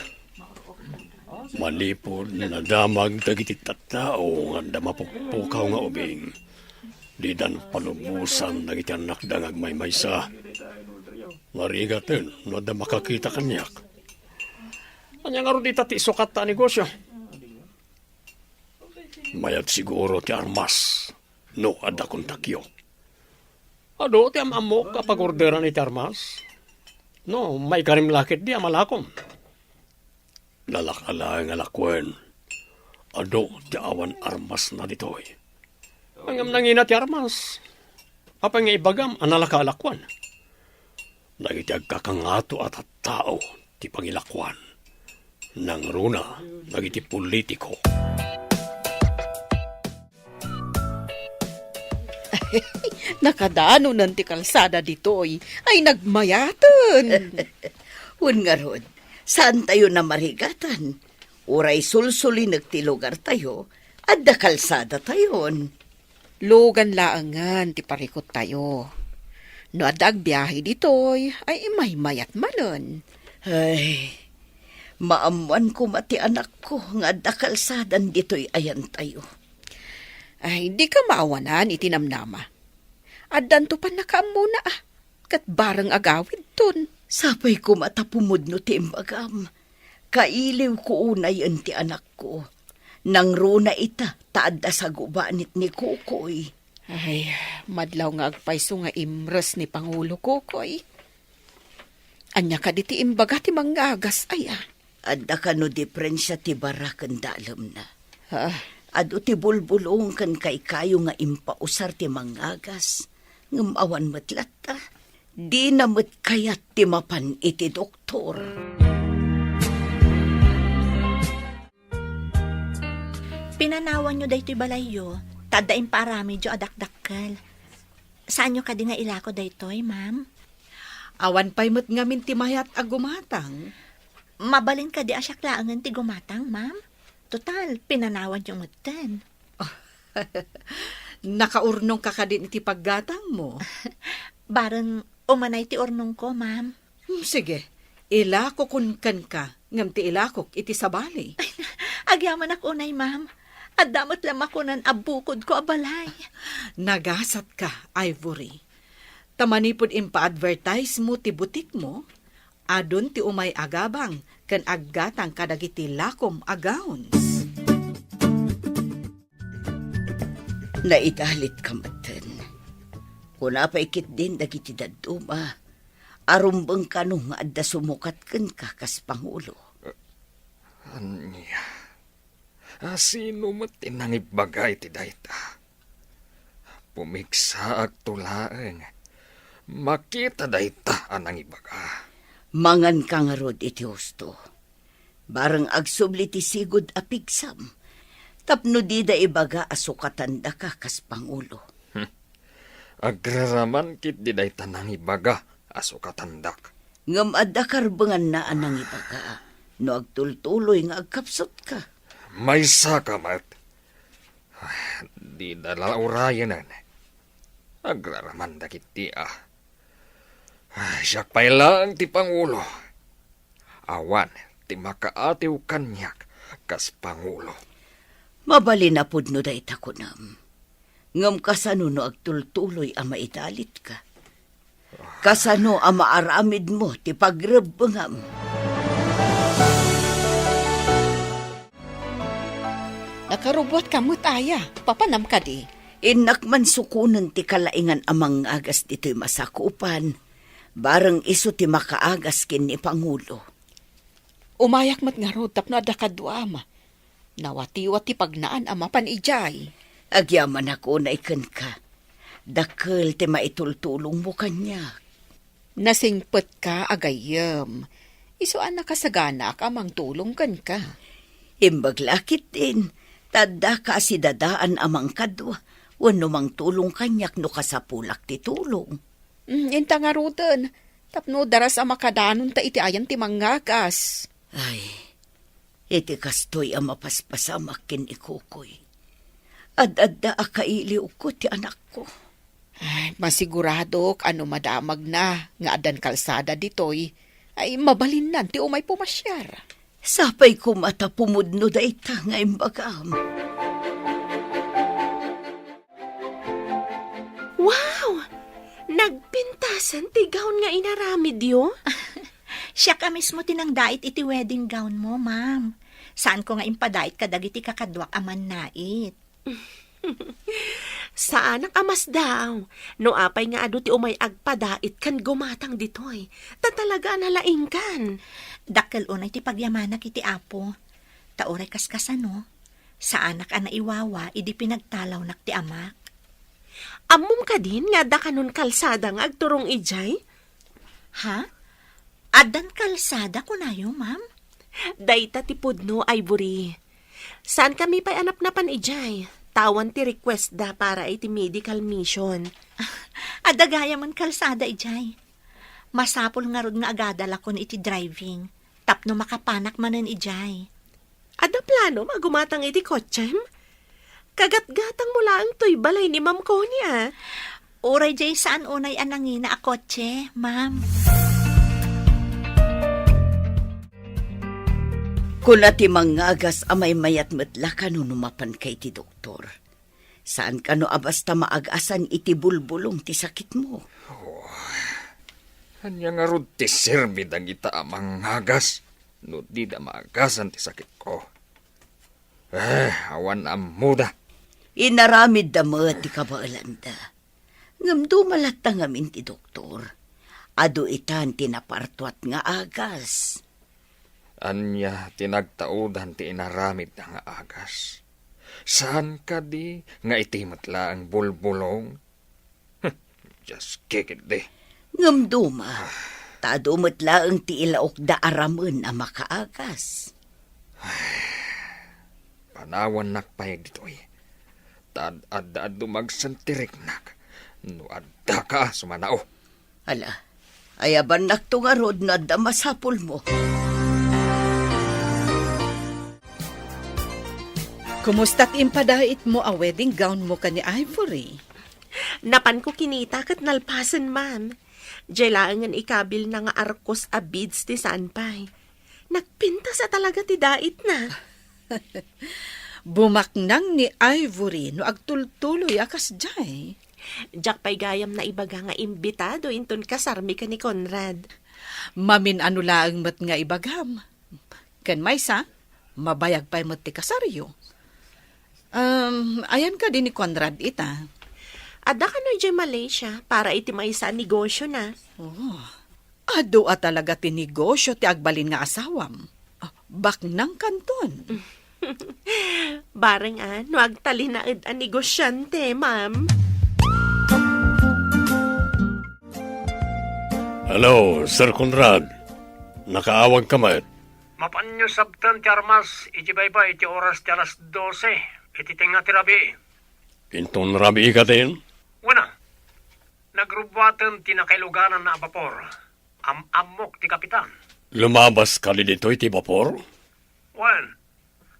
Manipud nadamag dagiti tattao nga adda mapukpukaw nga ubing, didan palubosan dagiti annakda nga agmaymaysa. Marigaten no adda makakita kaniak. Ania ngarud ita ti isukatta a negosio? Mayat siguro ti armas no adda kontakyo. Adu ti am-ammok a pagorderan iti armas. No, maikarim la ketdi a malakom. Nalaka laeng a lakuan. Adu ti awan armasna ditoy. Ngem nangina ti armas. Apay nga ibagam a nalaka a lakuan? Dagiti agkakangato a tattao ti pangilakuan. Nangruna dagiti politiko. Nakadanonen ti kalsada ditoy. Ay, nagmayaten. Wen ngarud, saantayo a marigatan. Uray sulsulinek ti lugartayo, adda kalsadatayon. Lugan laengen ti parikuttayo. No adda agbiahe ditoy, ay imaymayat manen. Ay, maammoan koma ti anakko nga adda kalsadan ditoy ayantayo. Ay, dika maawanan iti namnama. Addanto pannakaammona a, ket bareng agawidton. Sapay koma ta pumudno ti imbagam. Kailiwko unayen ti anakko. Nangruna ita ta adda sagubanit ni Kokoy. Ay, madlaw nga agpayso nga imres ni Pangulo Kokoy. Ania kadi ti imbaga ti mangngagas aya? Adda kano diferensia ti bara ken dalemna? Ah. Adu ti bulbulong ken kaykayo nga impausar ti mangngagas, ngem awan met latta. Dina met kayat ti mapan iti doktor. Pinanawanyo daytoy balayyo, ta adda impaaramidyo a dakdakkel. Saanyo kadi nga ilako daytoy, ma'am? Awan pay met ngamin ti mayat a gumatang. Mabalin kadi a siak laengen ti gumatang, ma'am? Total, pinanawanyo metten. Nakaurnongka kadin iti paggatangmo? Bareng umanay ti urnongko, ma'am. Hmm, sige, ilakokon kenka, ngem ti ilakok iti sabali. Agyamanak unay, ma'am. Adda met la makunan a bukodko a balay. Nagasatka, Ivory. Ta manipud impaadvertisemo ti butikmo, adun ti umay agabang ken aggatang kadagiti lakom a gowns. Naidalitka metten. Kuna pay ketdin dagiti dadduma a rumbeng kano nga adda sumukat kenka kas pangulo. Ania? A, sino met ti nangibaga iti dayta? Pumigsaakto laeng. Makita dayta a nangibaga. Manganka ngarud iti husto. Bareng agsubli ti sigud a pigsam. Tapno dida ibaga a sukatandaka kas pangulo. Hmm. Agraraman ketdi dayta nangibaga a sukatandak. Ngem adda karbenganna a nangibaga no agtultuloy nga agkapsutka. Maysaka met. Dida la urayenen. Agraramanda ketdi a. Ay, siak pay laeng ti pangulo. Awan ti makaatiw kaniak kas pangulo. Mabalin a pudno dayta kunam. Ngem kasano no agtultuloy a maidalitka? Kasano a maaramidmo ti pagrebbengam? Nakarubbuatka met aya. Papanam kadi? Innak man sukonen ti kalaingan a mangngagas ditoy masakupan, bareng isu ti makaagas ken ni Pangulo. Umayak met ngarud tapno adda kaduam. Nawatiwat ti pagnaan a mapan idiay. Agyamanak unay kenka. Dakkel ti maitultulongmo kaniak. Nasingpetka a gayyem. Isu a nakasaganaak a mangtulong kenka. Imbag la ketdin, ta addaka a sidadaan a mangkadua, wenno mangtulong kaniak no kasapulak ti tulong. Mm, inta ngaruden, tapno daras a makadanonta iti ayan ti mangngagas. Ay, iti kastoy a mapaspasamak ken ni Kokoy, ad-adda a kailiwko ti anakko. Ay, masiguradok a no madamagna nga addan kalsada ditoy, ay mabalinnan ti umay pumasiar. Sapay koma ta pumudno dayta nga imbagam. Wow! Nagpintasan ti gown nga inaramidyo? Siak a mismo ti nangdait iti wedding gown mo, ma'am. Saanko nga impadait kadagiti kakaduak a mannait. Saanak a masdaw no apay nga adu ti umay agpadait ken gumatang ditoy, ta talaga a nalaingkan. Dakkel unay ti pagyamanak iti Apo. Ta uray kaskasano, saanak a naiwawa idi pinagtalawnak ti amak. Ammom kadin nga adda kanon kalsada nga agturong idiay? Ha? Addan kalsada, kunayo, ma'am? Dayta ti pudno, Ivory. Saankami pay a napnapan idiay, ta awan ti request da para iti medical mission. Adda gayamen kalsada idiay. Masapul ngarud nga agadalakon iti driving, tapno makapanak manen idiay. Adda planom a gumatang iti kotsem? Kagatgatangmo laeng toy balay ni Ma'am Connie, a. Uray diay saan unay a nangina a kotse, ma'am. Kuna ti mangngagas a maymayat met la kano no mapanka iti doktor. Saan kano a basta maagasan iti bulbulong ti sakitmo. Oh, ania ngarud ti serbi dagita a mangngagas no dida maagasan ti sakitko? Eh, awan ammoda. Inaramidda met ti kabaelanda. Ngem duma latta ngamin ti doktor. Adu itan ti napartuat nga agas. Ania ti nagtaudan ti inaramidda nga agas? Saan kadi nga iti met laeng bulbulong? Dios, kikiddi. Ngem duma, ta adu met laeng ti ilaokda a ramen a makaagas. Panawannak pay ditoy. Ta ad-, adda adu magsentiriknak no addaka a sumanao. Ala, ayabannakto ngarud no adda masapulmo. Kumusta ti impadaitmo a wedding gown mo ken ni Ivory? Napanko kinita ket nalpasen, ma'am. Diay laengen ikabilna nga arkos a beads ti saan pay. Nagpintas a talaga ti daitna. Bumaknang ni Ivory no agtultuloy a kasdiay. Diak pay gayam naibaga nga imbitado inton kasarmi ken ni Conrad. Mamin-ano laeng met nga ibagam. Ken maysa, mabayag pay met ti kasaryo. Um, ayan kadi ni Conrad ita? Adda kano idiay Malaysia para iti maysa a negosyona. Oh, adu a talaga ti negosyo ti agbalin nga asawam. Ah, baknang kanton. Bareng a, no agtalinaed a negosyante, ma'am. Hello, Sir Conrad. Nakaawag ka met? Mapanyo sabten ti armas iti baybay iti oras ti alas dose iti tengnga ti rabii. Inton rabii katin? Wen a, nagrubbuaten ti nakailugananna a bapor. Am-ammok ti kapitan. Lumabas kadi ditoy ti bapor? Wen,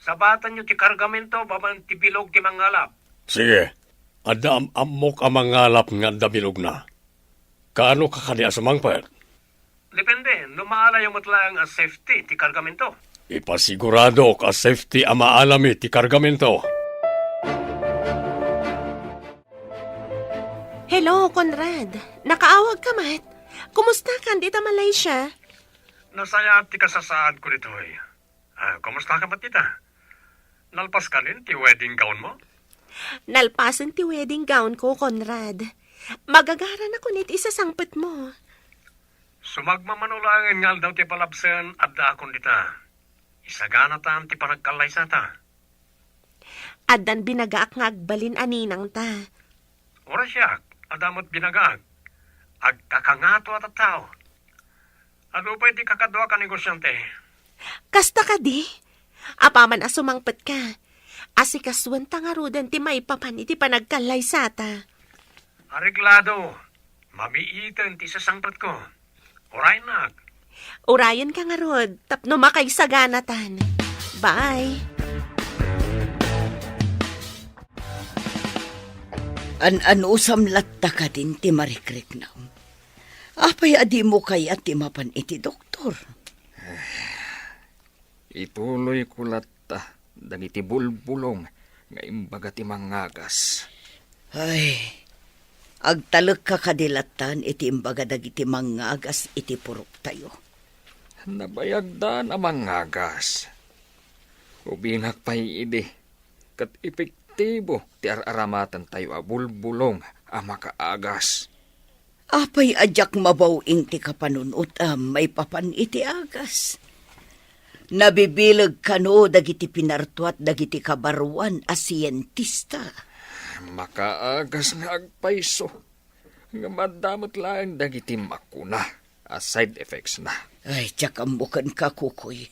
sabatanyo ti kargamento babaen ti bilog ti mangalap. Sige, adda am-ammok a mangalap nga adda bilogna. Kaano ka kadi a sumangpet? Depende, no maalayo met laeng a safety ti kargamento. Ipasiguradok a safety a maalami ti kargamento. Hello, Conrad. Nakaawag ka met? Kumusta kan dita Malaysia? Nasayaat ti kasasaad ko ditoy. Ah, kumusta ka met dita? Nalpas ka nin ti wedding gown mo? Nalpasen ti wedding gown ko, Conrad. Magagaran ako iti sasangpet mo. Sumagmamano laengen nga aldaw ti palabsen, addaakon dita. Isaganatan ti panagkallaysata. Addan binagaak nga agbalin a ninangta. Uray siak, adda met binagaak. Agkakangato a tattao. Adu pay ti kakaduak a negosyante. Kasta kadi? Apaman a sumangpet ka, asikasuenta ngaruden ti maipapan iti panagkallaysata. Areglado. Mamiiten ti sasangpetko. Uraynak. Urayenka ngarud tapno makaisaganatan. Bye. An-anusam latta kadin ti marikriknam? Apay a dimo kayat ti mapan iti doktor? Ituloyko latta dagiti bulbulong nga imbaga ti mangagas. Ay, agtalekka kadi lattan iti imbaga dagiti mangagas iti puroktayo? Nabayagdan a mangagas. Ubingak pay idi, ket epektibo ti ar-aramatentayo a bulbulong a makaagas. Apay a diak mabaw-ing ti kapanunot a maipapan iti agas? Nabibileg kano dagiti pinartuat dagiti kabaruan a sientista. Makaagas nga agpayso, ngem adda met laeng dagiti makuna a side effects na. Ay, diak ammo kenka, Kukoy.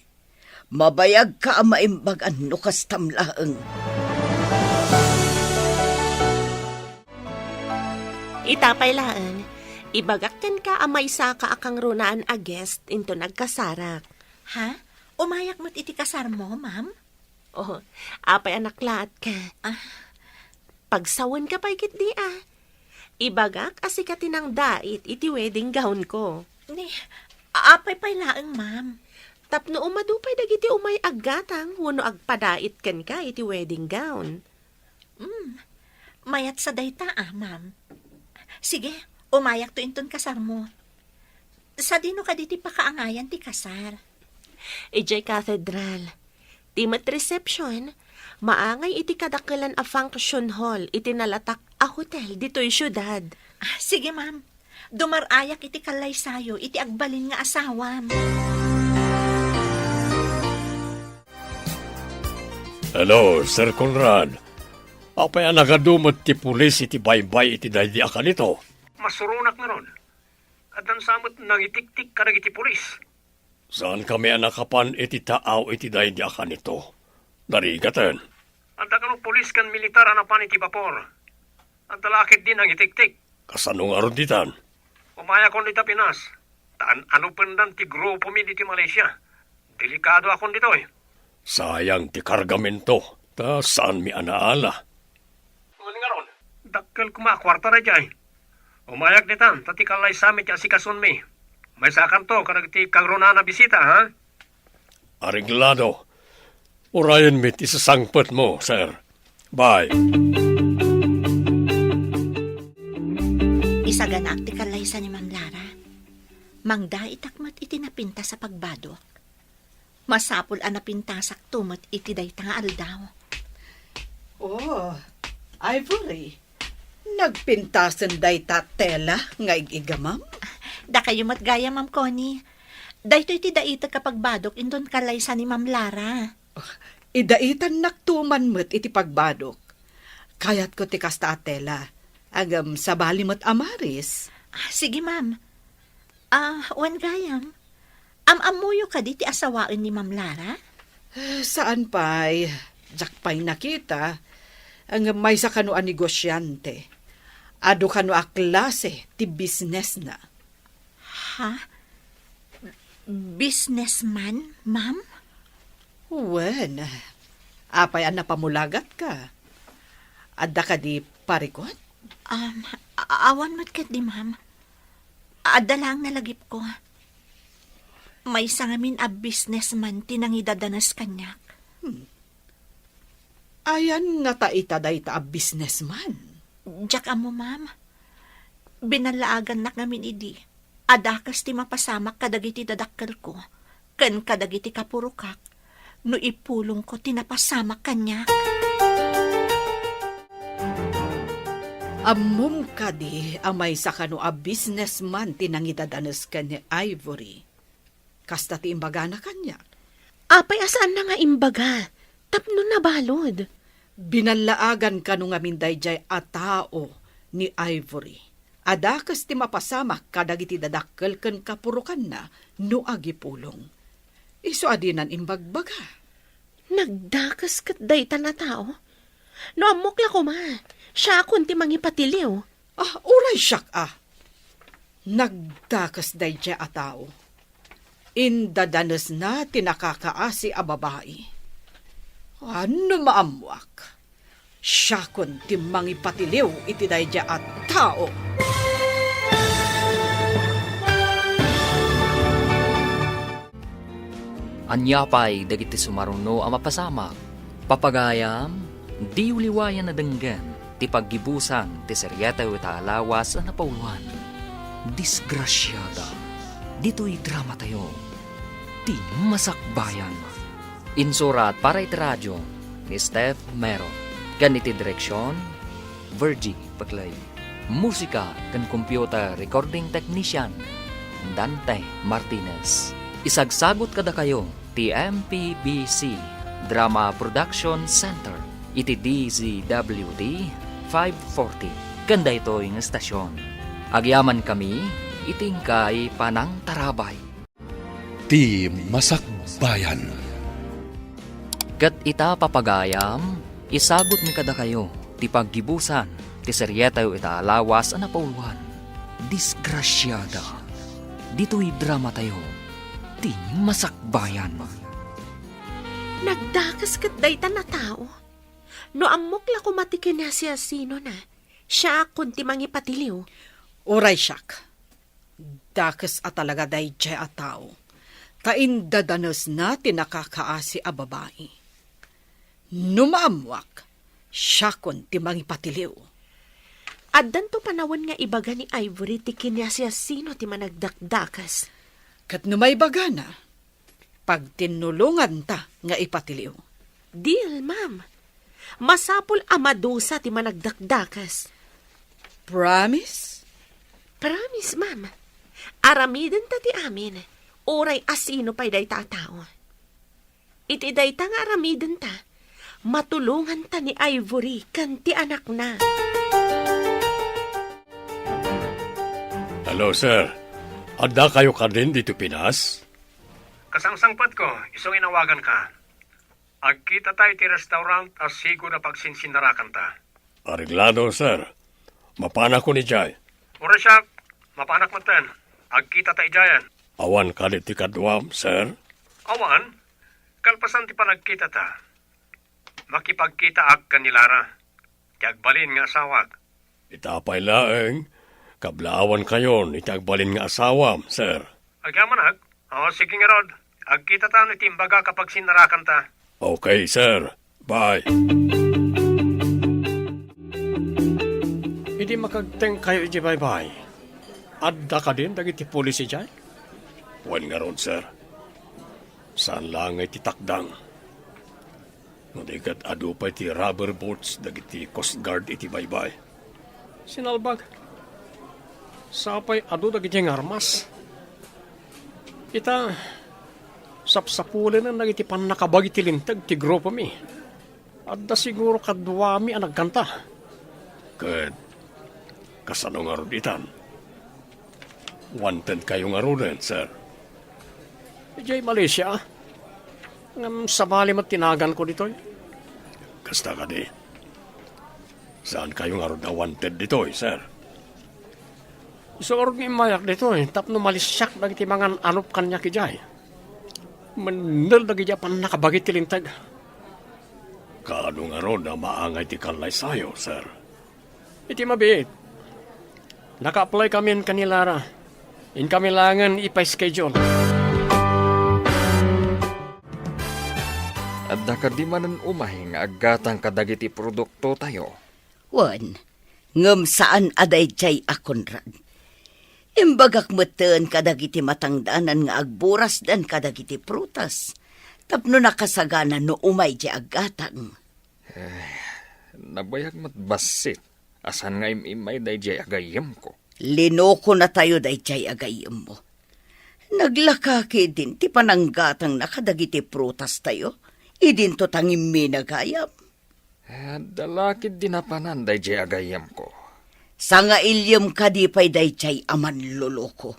Mabayagka a maimbagan no kastam laeng. Ita pay laeng, ibagak kenka a maysaka a kangrunaan a guest inton agkasarak. Ha? Umayak met iti kasarmo, ma'am? Oh, apay a naklaat ka? Ah. Pagsawen ka pay ketdi a. Ibagak a sika ti nangdait iti wedding gown ko. Ni, apay pay laeng, ma'am? Tapno umadu pay dagiti umay aggatang wenno agpadait kenka iti wedding gown. Hmm, mayat sa dayta, ah, ma'am. Sige, umayakto inton kasarmo. Sadino kadi ti pakaangayan ti kasar? Idiay Cathedral. Ti met reception, maangay iti kadakkelan a function hall iti nalatak a hotel ditoy siudad. Ah, sige, ma'am. Dumar-ayak iti kallaysayo iti agbalin nga asawam. Hello, Sir Conrad. Apay a nagadu met ti pulis iti baybay iti daydi a kanito? Masuronak ngarud. Addan sa met nangitiktik kadagiti pulis. Saankami a nakapan iti taaw iti daydi a kanito. Narigaten. Adda kano pulis ken militar a napan iti bapor. Adda la ketdi nangitiktik. Kasano ngarud ditan? Umayakon dita Pinas. Ta an-anopendan ti grupomi ditoy Malaysia. Delikadoakon ditoy. Sayang ti kargamento, ta saanmi a naala. Wen ngarud, dakkel koma a kuarta daydiay. Umayak ditan, ta ti kallaysami ti asikasonmi. Maysakanto kadagiti kangrunaan a bisita, ha? Areglado. Urayenmi ti sasangpetmo, sir. Bye. Isaganaak ti kallaysa ni Ma'am Lara. Mangdaitak met iti napintas a pagbadok. Masapul a napintasakto met iti dayta nga aldaw. Oh, Ivory, nagpintasen dayta tela nga ig-igamam? Dakayo met gayam, Ma'am Connie. Daytoy ti daitek a pagbadok inton kallaysa ni Ma'am Lara. Oh, idaitannakto man met iti pagbadok. Kayatko ti kasta a tela. Ngem sabali met a maris. Ah, sige, ma'am. Ah, wen gayam, am-ammoyo kadi ti asawaen ni Ma'am Lara? Eh, saan pay, diak pay nakita. Ngem maysa kano a negosyante. Adu kano a klase ti businessna. Ha? Businessman, ma'am? Wen, apay a napamulagatka? Adda kadi parikut? Um, a-, awan met ketdi, ma'am. Adda laeng nalagipko. Maysa ngamin a businessman ti nangidadanes kaniak. Hmm. Ayan ngata ita dayta a businessman? Diak ammo, ma'am. Binallaagannak ngamin idi a dakes ti mapasamak kadagiti dadakkelko ken kadagiti kapurokak no ipulongko ti napasamak kaniak. Ammom kadi a maysa kano a businessman ti nangidadanes ken ni Ivory? Kasta ti imbagana kaniak. Apay a saanna nga imbaga tapno nabalud? Binallaagan kano ngamin daydiay a tao ni Ivory a dakes ti mapasamak kadagiti dadakkel ken kapurokanna no agipulong. Isu a dinan imbagbaga. Nagdakes ket daytan a tao? No ammok la koma, siakon ti mangipatiliw. Ah, uray siak a. Nagdakes daydiay a tao. Indadanesna ti nakakaasi a babai. Ano maammuak? Siakon ti mangipatiliw iti daydiay a tao. Ania pay dagiti sumaruno a mapasamak? Papagayam, diyo liwayan a denggen ti paggibusan ti serietew ita a lawas a napauluan. Disgrasiada. Ditoy dramatayo, ti Masakbayan. Insurat para iti radio ni Steph Mero. Ken iti direksion, Virgie Paclay. Musika ken computer recording technician, Dante Martinez. Isagsagut kadakayo ti M P B C Drama Production Center iti D Z W T five forty ken daytoy nga estasion. Agyamankami iti inkay panangtarabay. Ti Masakbayan. Ket ita, papagayam, isagutmi kadakayo ti paggibusan ti serietew ita a lawas a napauluan. Disgrasiada. Ditoy dramatayo, Ti Masakbayan. Nagdakes ket daytan a tao. No ammok la koma ti kinasiasinona, siakon ti mangipatiliw. Uray siak. Dakes a talaga daydiay a tao, ta indadanesna ti nakakaasi a babai. No maammuak, siakon ti mangipatiliw. Addanto panawen nga ibaga ni Ivory ti kinasiasino ti managdakdakes. Ket no maibagana, pagtinnulonganta nga ipatiliw. Deal, ma'am. Masapul a madusa ti managdakdakes. Promise? Promise, ma'am. Aramidenta ti amin, uray a sino pay dayta a tao. Iti dayta nga aramidenta, matulonganta ni Ivory ken ti anakna. Hello, sir. Addakayo kadin ditoy Pinas? Kasangsangpetko, isu nga inawaganka. Agkitata iti restaurant a sigud a pagsinsinnarakanta. Areglado, sir. Mapanakon idiay. Uray siak, mapanak metten. Agkitata idiayen. Awan kadi ti kaduam, sir? Awan. Kalpasan ti panagkitata, makipagkitaak ken ni Lara, ti agbalin nga asawak. Ita pay laeng, kablaawankayon iti agbalin nga asawam, sir. Agyamanak? O, sige ngarud. Agkitatan iti imbagak a pagsinnarakanta. Okay, sir. Bye. Idi makagtengkayo iti baybay, adda kadin dagiti pulis idiay? Wen ngarud, sir. Saan laeng nga iti takdang. No di ket adu pay ti rubber boats dagiti Coast Guard iti baybay. Sinalbag. Sapay adu dagiti nga armas. Ita, sapsapulenen dagiti pannakabagi ti linteg ti grupomi. Adda siguro kaduami a nagkanta. Ket kasano ngarud itan? Wantedkayo ngaruden, sir? Idiay Malaysia, ngem sabali met ti naganko ditoy. Kasta kadi. Saankayo ngarud a wanted ditoy, sir? Isu ngarud nga immayak ditoy tapno malisiak dagiti mangan-anop kaniak idiay. Mennel dagiti a pannakabagi ti linteg. Kaano ngarud a maangay ti kallaysayo, sir? Iti mabiit, naka-apply kamin ken ni Lara. Inkami laengen ipa-schedule. Adda kadi manen umay nga aggatang kadagiti produktotayo? Wen, ngem saan a daydiay a Conrad. Imbagak metten kadagiti matangdanan nga agburasdan kadagiti prutas tapno nakasagana no umay diay aggatang. Eh, nabayag met bassit a saan nga im-immay daydiay a gayyemko. Linokonatayo daydiay a gayyemmo. Naglaka ketdin ti pananggatangna kadagiti prutastayo idinto tangimmina gayam. Eh, adda la ketdi napanan daydiay a gayyemko. Sangailiem kadi pay daydiay a manloloko.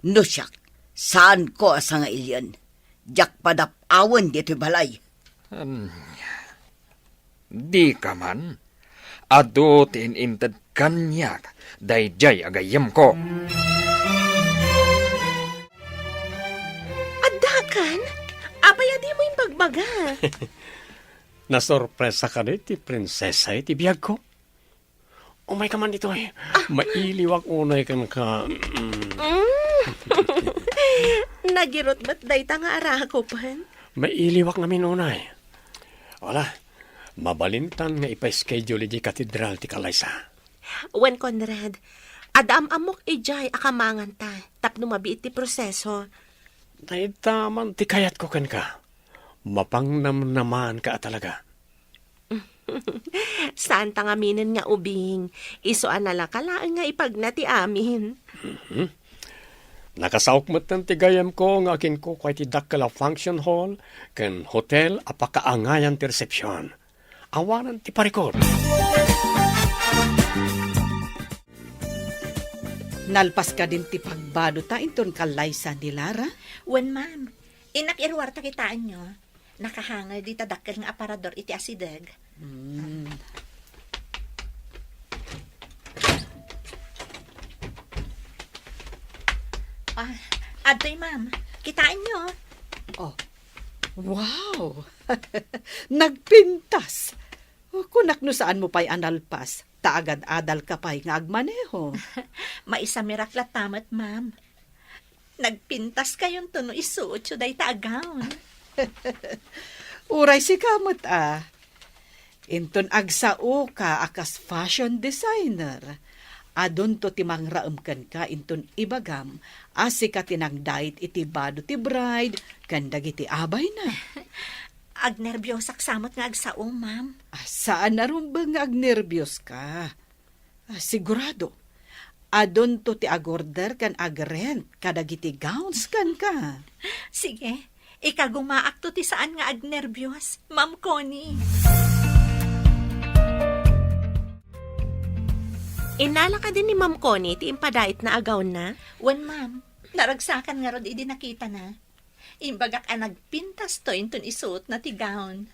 No siak, saanko a sangailien. Diak padap-awen ditoy balay. Ania? Dika man? Adu ti in-inted kaniak daydiay a gayyemko. Addakan? Apay a dimo imbagbaga? Nasorpresa kadi ti prinsesa iti biagko? Umayka man ditoy. Ah. Mailiwak unay kenka. Mm. Mm. Nagirut met dayta nga arakupen. Mailiwak ngamin unay. Wala, mabalintan nga ipa-schedule idiay katedral ti kallaysa. Wen, Conrad, adda am-ammok idiay a kamanganta tapno mabiit ti proseso. Dayta man ti kayatko kenka. Mapangnamnamaanka a talaga. Saanta ngaminen nga ubing, isu a nalaka laeng nga ipagna ti amin. Mhm. Nakasaok metten ti gayyemko nga aginkukua iti dakkel a function hall ken hotel a pakaangayan ti resepsion. Awanen ti parikut. Nalpas kadin ti pagbadota inton kallaysa ni Lara? Wen, ma'am. Innak iruarta kitaenyo. Nakahanger dita dakkel nga aparador iti asideg. Hmm. Ah, adtoy, ma'am. Kitaenyo. Oh. Wow! Nagpintas! Oh, kunak no saanmo pay a nalpas, ta agad-adalka pay nga agmaneho. Maisamirak latta met, ma'am. Nagpintaskayonto no isuotyo dayta a gown. Uray sika met a. Inton agsaoka a kas fashion designer, adunto ti mangraem kenka inton ibagam a sika ti nangdait iti bado ti bride ken dagiti abayna. Agnerbiosak sa met nga agsao, ma'am. Ah, saan a rumbeng nga agnerbioska. Ah, sigurado, adunto ti agorder ken agrent kadagiti gowns kenka. Sige, ikagumaakto ti saan nga agnerbios, Ma'am Connie. Innala kadi ni Ma'am Connie ti impadaitna a gownna? Wen, ma'am. Naragsakan ngarud idi nakitana. Imbagak a nagpintasto inton isuotna ti gown.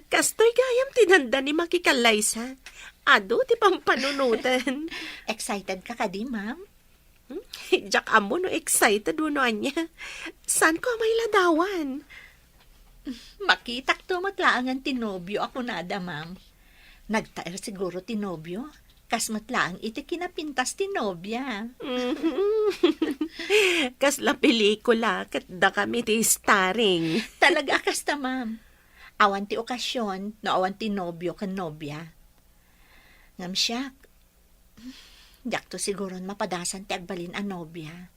Kastoy gayam ti nanda ni makikallaysa. Adu ti pampanunoten. Excited ka kadi, ma'am? Hmm? Diak ammo no excited wenno ania. Saanko a mailadawan? Makitakto met laengen ti nobio a kunada, ma'am. Nagtaer siguro ti nobio. Kas met laeng iti kinapintas ti nobia. Mhm. Kasla pelikula ket dakami ti starring. Talaga a kasta, ma'am. Awan ti okasion no awan ti nobio ken nobia. Ngem siak, diakto siguron mapadasan ti agbalin a nobia.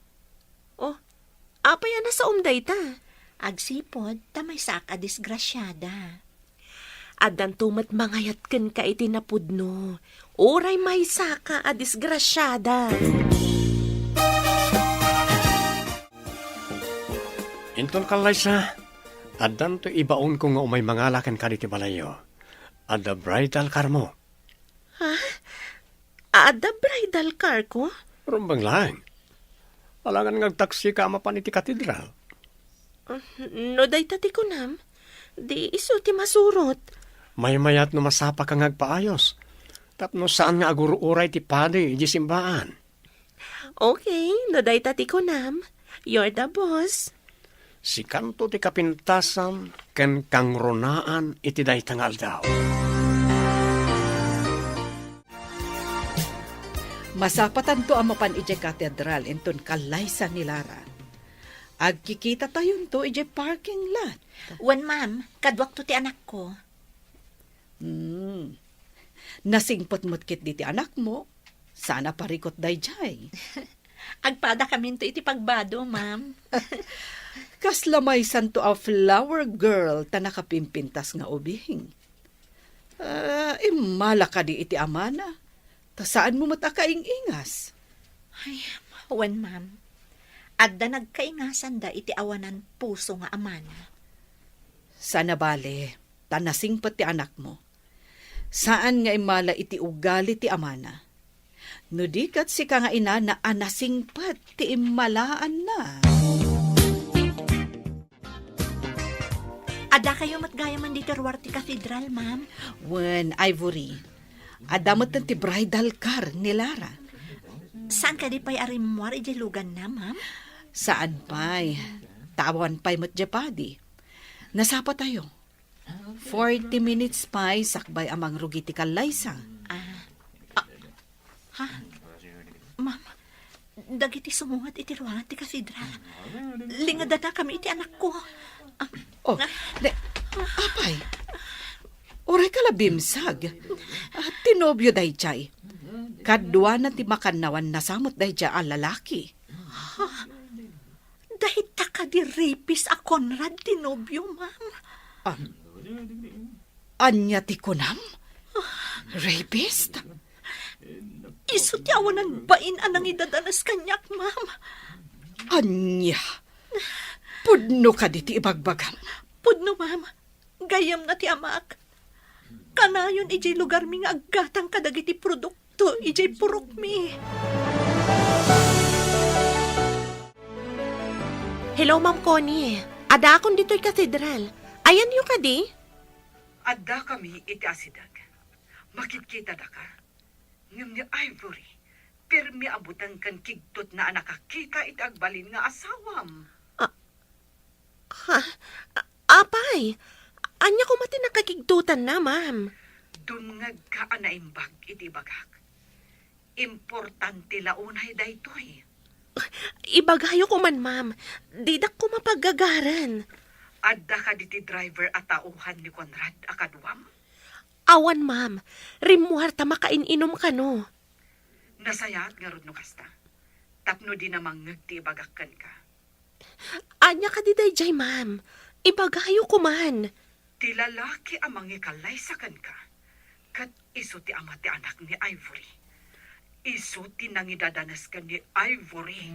Oh, apay a nasaom dayta? Agsipud ta maysaak a disgrasiada. Addanto met mangayat kenka iti napudno. Uray maysaka a disgrasiada. Inton kallaysa, addanto ibaonko nga umay mangala kenka ditoy balayyo. Adda bridal carmo. Ha? Adda bridal carko? Rumbeng laeng. Alangan nga agtaksika a mapan iti katedral. Ah, no dayta ti kunam, di isu ti masurot. Maymayat no masapaka nga agpaayos. Tapno saan nga agur-uray ti padi idiay simbaan. Okay, no dayta ti kunam, you're the boss. Sikanto ti kapintasan ken kangrunaan iti dayta nga aldaw. Pasapatanto a mapan idiay katedral inton kallaysa ni Lara. Agkikitatayon to idiay parking lot. Wen, ma'am, kaduakto ti anakko. Hmm. Nasingpet met ketdi ti anakmo. Saan a parikut daydiay. Agpadakaminto iti pagbado, ma'am. Kasla maysanto a flower girl ta nakapimpintas nga ubing. Ah, immala kadi iti amana, ta saanmo met a kaing-ingas. Ay, wen, ma'am. Adda nagkaingasanda iti awanan puso nga amana. Saan a bale, ta nasingpet ti anakmo. Saan nga immala iti ugali ti amana. No di ket sika nga inana a nasingpet ti immalaanna. Addakayo met gayamen ditoy ruar ti katedral, ma'am? Wen, Ivory. Adda met ti bridal car ni Lara. Saan kadi pay a rimmuar idiay luganna, ma'am? Saan pay. Ta awan pay met diay padi. Nasapatayo. Forty minutes pay sakbay a mangrugi ti kallaysa. Ah, ah, ha? Ma'am, dagiti sumungad iti ruangan ti katedral, lingedanakami iti anakko. Ah, Oh, ah, de, apay, uray ka la bimsag. Ah, ti nobio daydiay. Kaduana ti makannawan nasamot daydiay a lalaki. Ha? Dayta kadi rapist a Conrad ti nobio, ma'am? Ah, ania ti kunam? Rapist? Isu ti awanan bain a nangidadanas kaniak, ma'am. Ania? Pudno kadi ti ibagbagam? Pudno, ma'am. Gayyemna ti amak. Kanayon idiay lugarmi nga aggatang kadagiti produkto idiay purokmi. Hello, Ma'am Connie. Adakon ditoy katedral. Ayanyo kadi? Addakami iti asideg. Makitkitada ka? Ngem ni Ivory, permi a buteng ken kigtotna a nakakita iti agbalin nga asawam. Ah, ha? A-, apay, ania koma ti nakakigtotanna, ma'am? Dumngegka a naimbag iti ibagak. Importante la unay daytoy. Ibagayo koman, ma'am. Didak koma paggagaren. Adda kadi ti driver a tauhan ni Conrad a kaduam? Awan, ma'am. Rimmuar ta makain-inom kano. Nasayaat ngarud no kasta. Tapno dina mangngeg ti ibagak kenka. Ania kadi daydiay, ma'am? Ibagayo koman. Ti lalaki a mangikallaysa kenka, ket isu ti ama ti anak ni Ivory. Isu ti nangidadanes ken ni Ivory.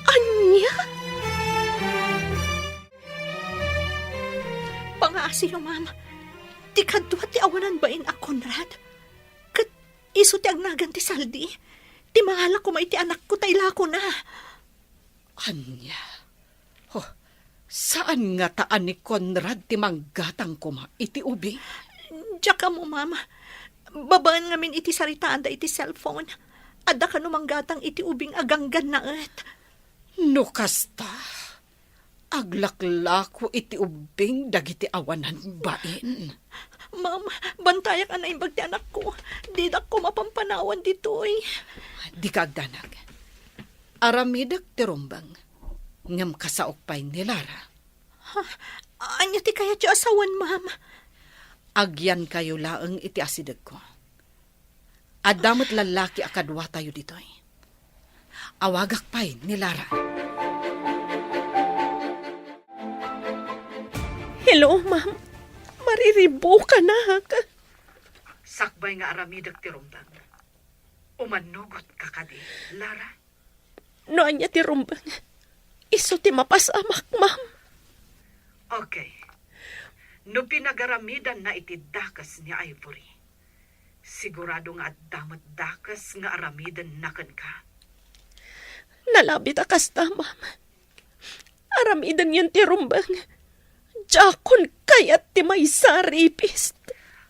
Ania? Pangaasiyo, ma'am. Ti kadua ti awanan bain a Conrad. Ket isu ti agnagan ti saldi. Ti mangala koma iti anakko ta ilakona. Ania? Oh, saan ngata a ni Conrad ti manggatang koma iti ubing? Diak ammo, ma'am. Babaen ngamin iti saritaanda iti cellphone. Adda kano manggatang iti ubing a ganggannaet. No kasta, aglaklako iti ubing dagiti awanan bain. Ma'am, bantayak a naimbag ti anakko. Didak koma pampanawan ditoy. Dika agdanag. Aramidek ti rumbeng, ngem kasaok pay ni Lara. Ha? Ania ti kayatyo a sawen, ma'am? Agyankayo laeng iti asidegko. Adda met lallaki a kaduatayo ditoy. Awagak pay ni Lara. Hello, ma'am. Mariribukanak. Sakbay nga aramidek ti rumbeng, umannugotka kadi, Lara? No ania ti rumbeng, isu ti mapasamak, ma'am. Okay. No pinagaramidanna iti dakes ni Ivory, sigurado nga adda met dakes nga aramidenna kenka. Nalabit a kasta, ma'am. Aramidenyon ti rumbeng. Diakon kayat ti maysa a rapist.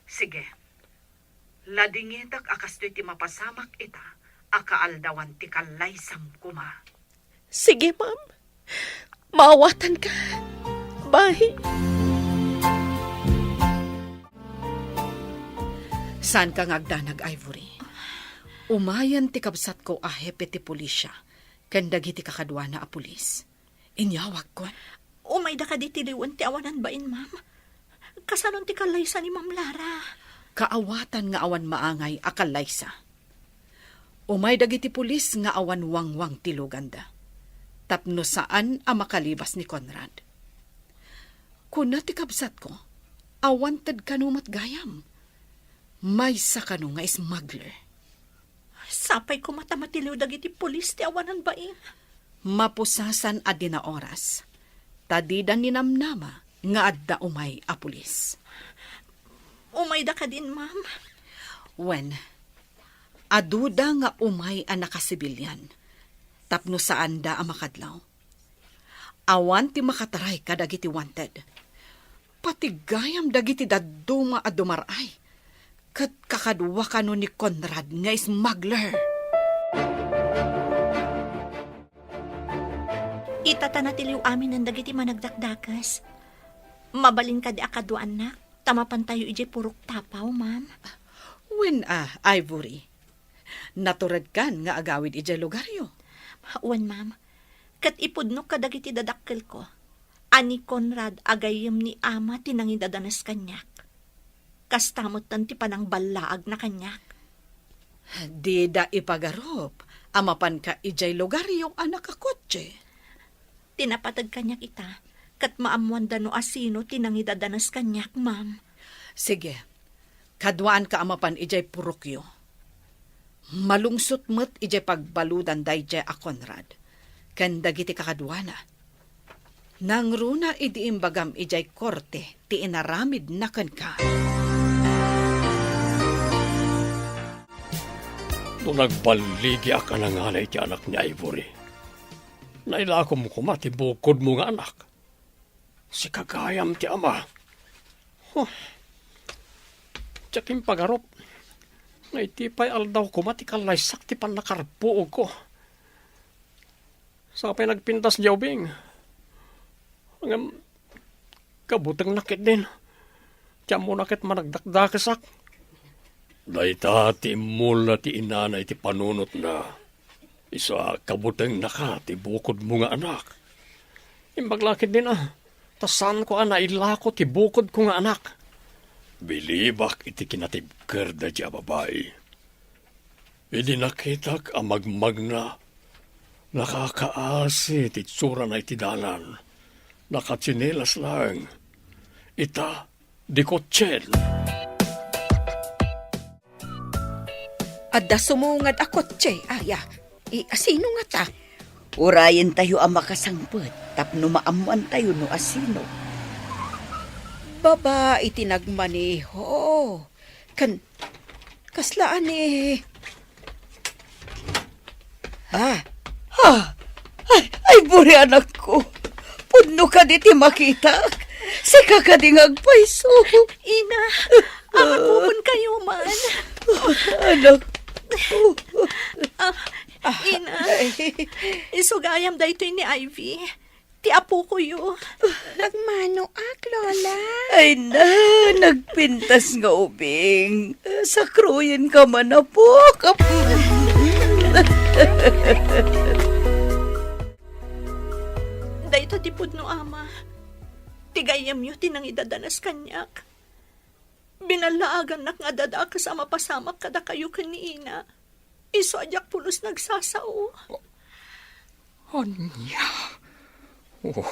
Sige. Ladingitak a kastoy ti mapasamak ita a kaaldawan ti kallaysam koma. Sige, ma'am. Maawatanka. Bye. Saanka nga agdanag, Ivory. Umayen ti kabsatko a hepe ti pulisya ken dagiti kakaduana a pulis. Inyawagkon. Umayda kadi ti liwen ti awanan bain, ma'am? Kasanon ti kallaysa ni Ma'am Lara? Kaawatan nga awan maangay a kallaysa. Umay dagiti pulis nga awan wangwang ti luganda, tapno saan a makalibas ni Conrad. Kuna ti kabsatko, awan ted kano met gayam. Maysa kano nga smuggler. Sapay koma ta matiliw dagiti pulis ti awanan bain. Mapusasan a dina oras, ta dida ninamnama nga adda umay a pulis. Umayda kadin, ma'am? Wen, aduda nga umay a nakasibilian tapno saanda a makadlaw. Awan ti makataray kadagiti wanted. Pati gayam dagiti dadduma a dumar-ay, ket kakadua kano ni Conrad nga smuggler. Ita ta natiliw aminen dagiti managdakdakes. Mabalin kadi a kaduaannak, ta mapantayo idiay purok Tapaw, ma'am? Wen a, Ivory. Naturedkan nga agawid idiay lugaryo? Wen, ma'am. Ket ipudnok kadagiti dadakkelko a ni Conrad a gayyem ni Ama ti nangidadanes kaniak. Kasta metten ti panangballaagna kaniak. Dida ipagarup a mapanka idiay lugaryo a nakakotse. Ti napateg kaniak ita, ket maammoanda no asino ti nangidadanes kaniak, ma'am. Sige, kaduaanka a mapan idiay purokyo. Malungsot met idiay pagbaludan daydiay a Conrad ken dagiti kakaduana. Nangruna idi imbagam idiay korte ti inaramidna kenka. No nagballigiak a nangala iti anak ni Ivory, nailakom koma ti bukodmo nga anak. Sika gayam ti ama. Huh. Diak impagarup nga iti pay aldaw koma ti kallaysak ti pannakarpuogko. Sapay nagpintas diay ubing. Ngem kabutengna ketdin. Ti ammona ket managdakdakesak. Dayta ti immulna ti inana iti panunotna. Isu a kabutengnaka ti bukodmo nga anak. Imbag la ketdin a, ta saanko a nailako ti bukodko nga anak. Bilibak iti kinatibker daydiay a babai. Idi nakitak a magmagna, nakakaasi ti itsurana iti dalan. Nakatsinelas laeng. Ita, di kotsen. Adda sumungad a kotse, aya. I, asino ngata? Urayentayo a makasangpet tapno maammoantayo no asino. Babai ti nagmaneho. Ken, kasla a ni, ha? Ha? Ay, ay, buri anakko. Pudno kadi ti makitak? Sika kadi nga agpayso? Ina, amakupon kayo man. Anak. Ah, ina, isugayam daytoy ni Ivy. Ti apokoyo. Nagmanoak, Lola. Ay na, nagpintas nga ubing. Sakruyenka man, apok. Dayta ti pudno, Ama. Ti gayyemyo ti nangidadanas kaniak. Binallaagannak nga adda dakes a mapasamak kadakayo ken ni Ina. Isu a diak pulos nagsasao. Ania? Oh,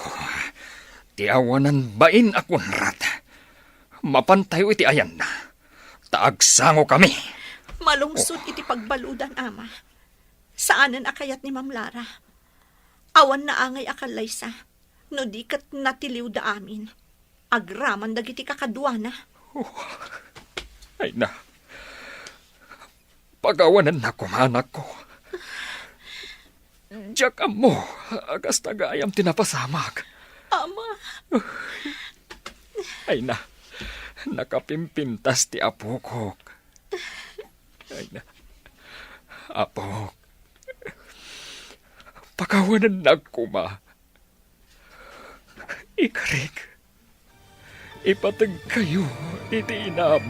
ti awanan bain a Conrad. Mapantayo iti ayanna, ta agsangokami. Malungsot iti pagbaludan, Ama. Saanen a kayat ni Ma'am Lara. Awan naangay a kallaysa, no di ket natiliwda amin. Agraman dagiti kakaduana. Oh, ay na. Pagawanennak koma, anakko. Diak ammo a kasta gayam ti napasamak. Ama. Ay na, nakapimpintas ti apokok. Ay na. Apok. Pagawanennak koma. Ikarik, ipategkayo iti inam.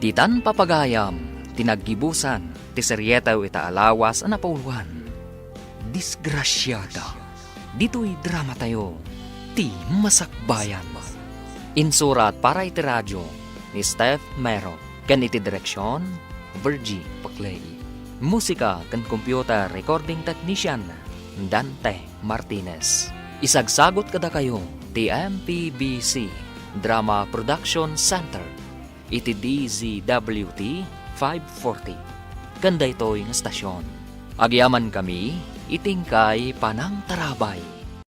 Ditan papagayam ti naggibusan ti serietew ita a lawas a napauluan, Disgrasiada. Ditoy dramatayo, Ti Masakbayan. Insurat para iti radio ni Steph Mero ken iti direksion, Virgie Paclay. Musika ken computer recording technician, Dante Martinez. Isagsagut kadakayo ti M P B C Drama Production Center iti D Z W T five forty. Ken daytoy nga stasyon, agyamankami iti inkay panangtarabay.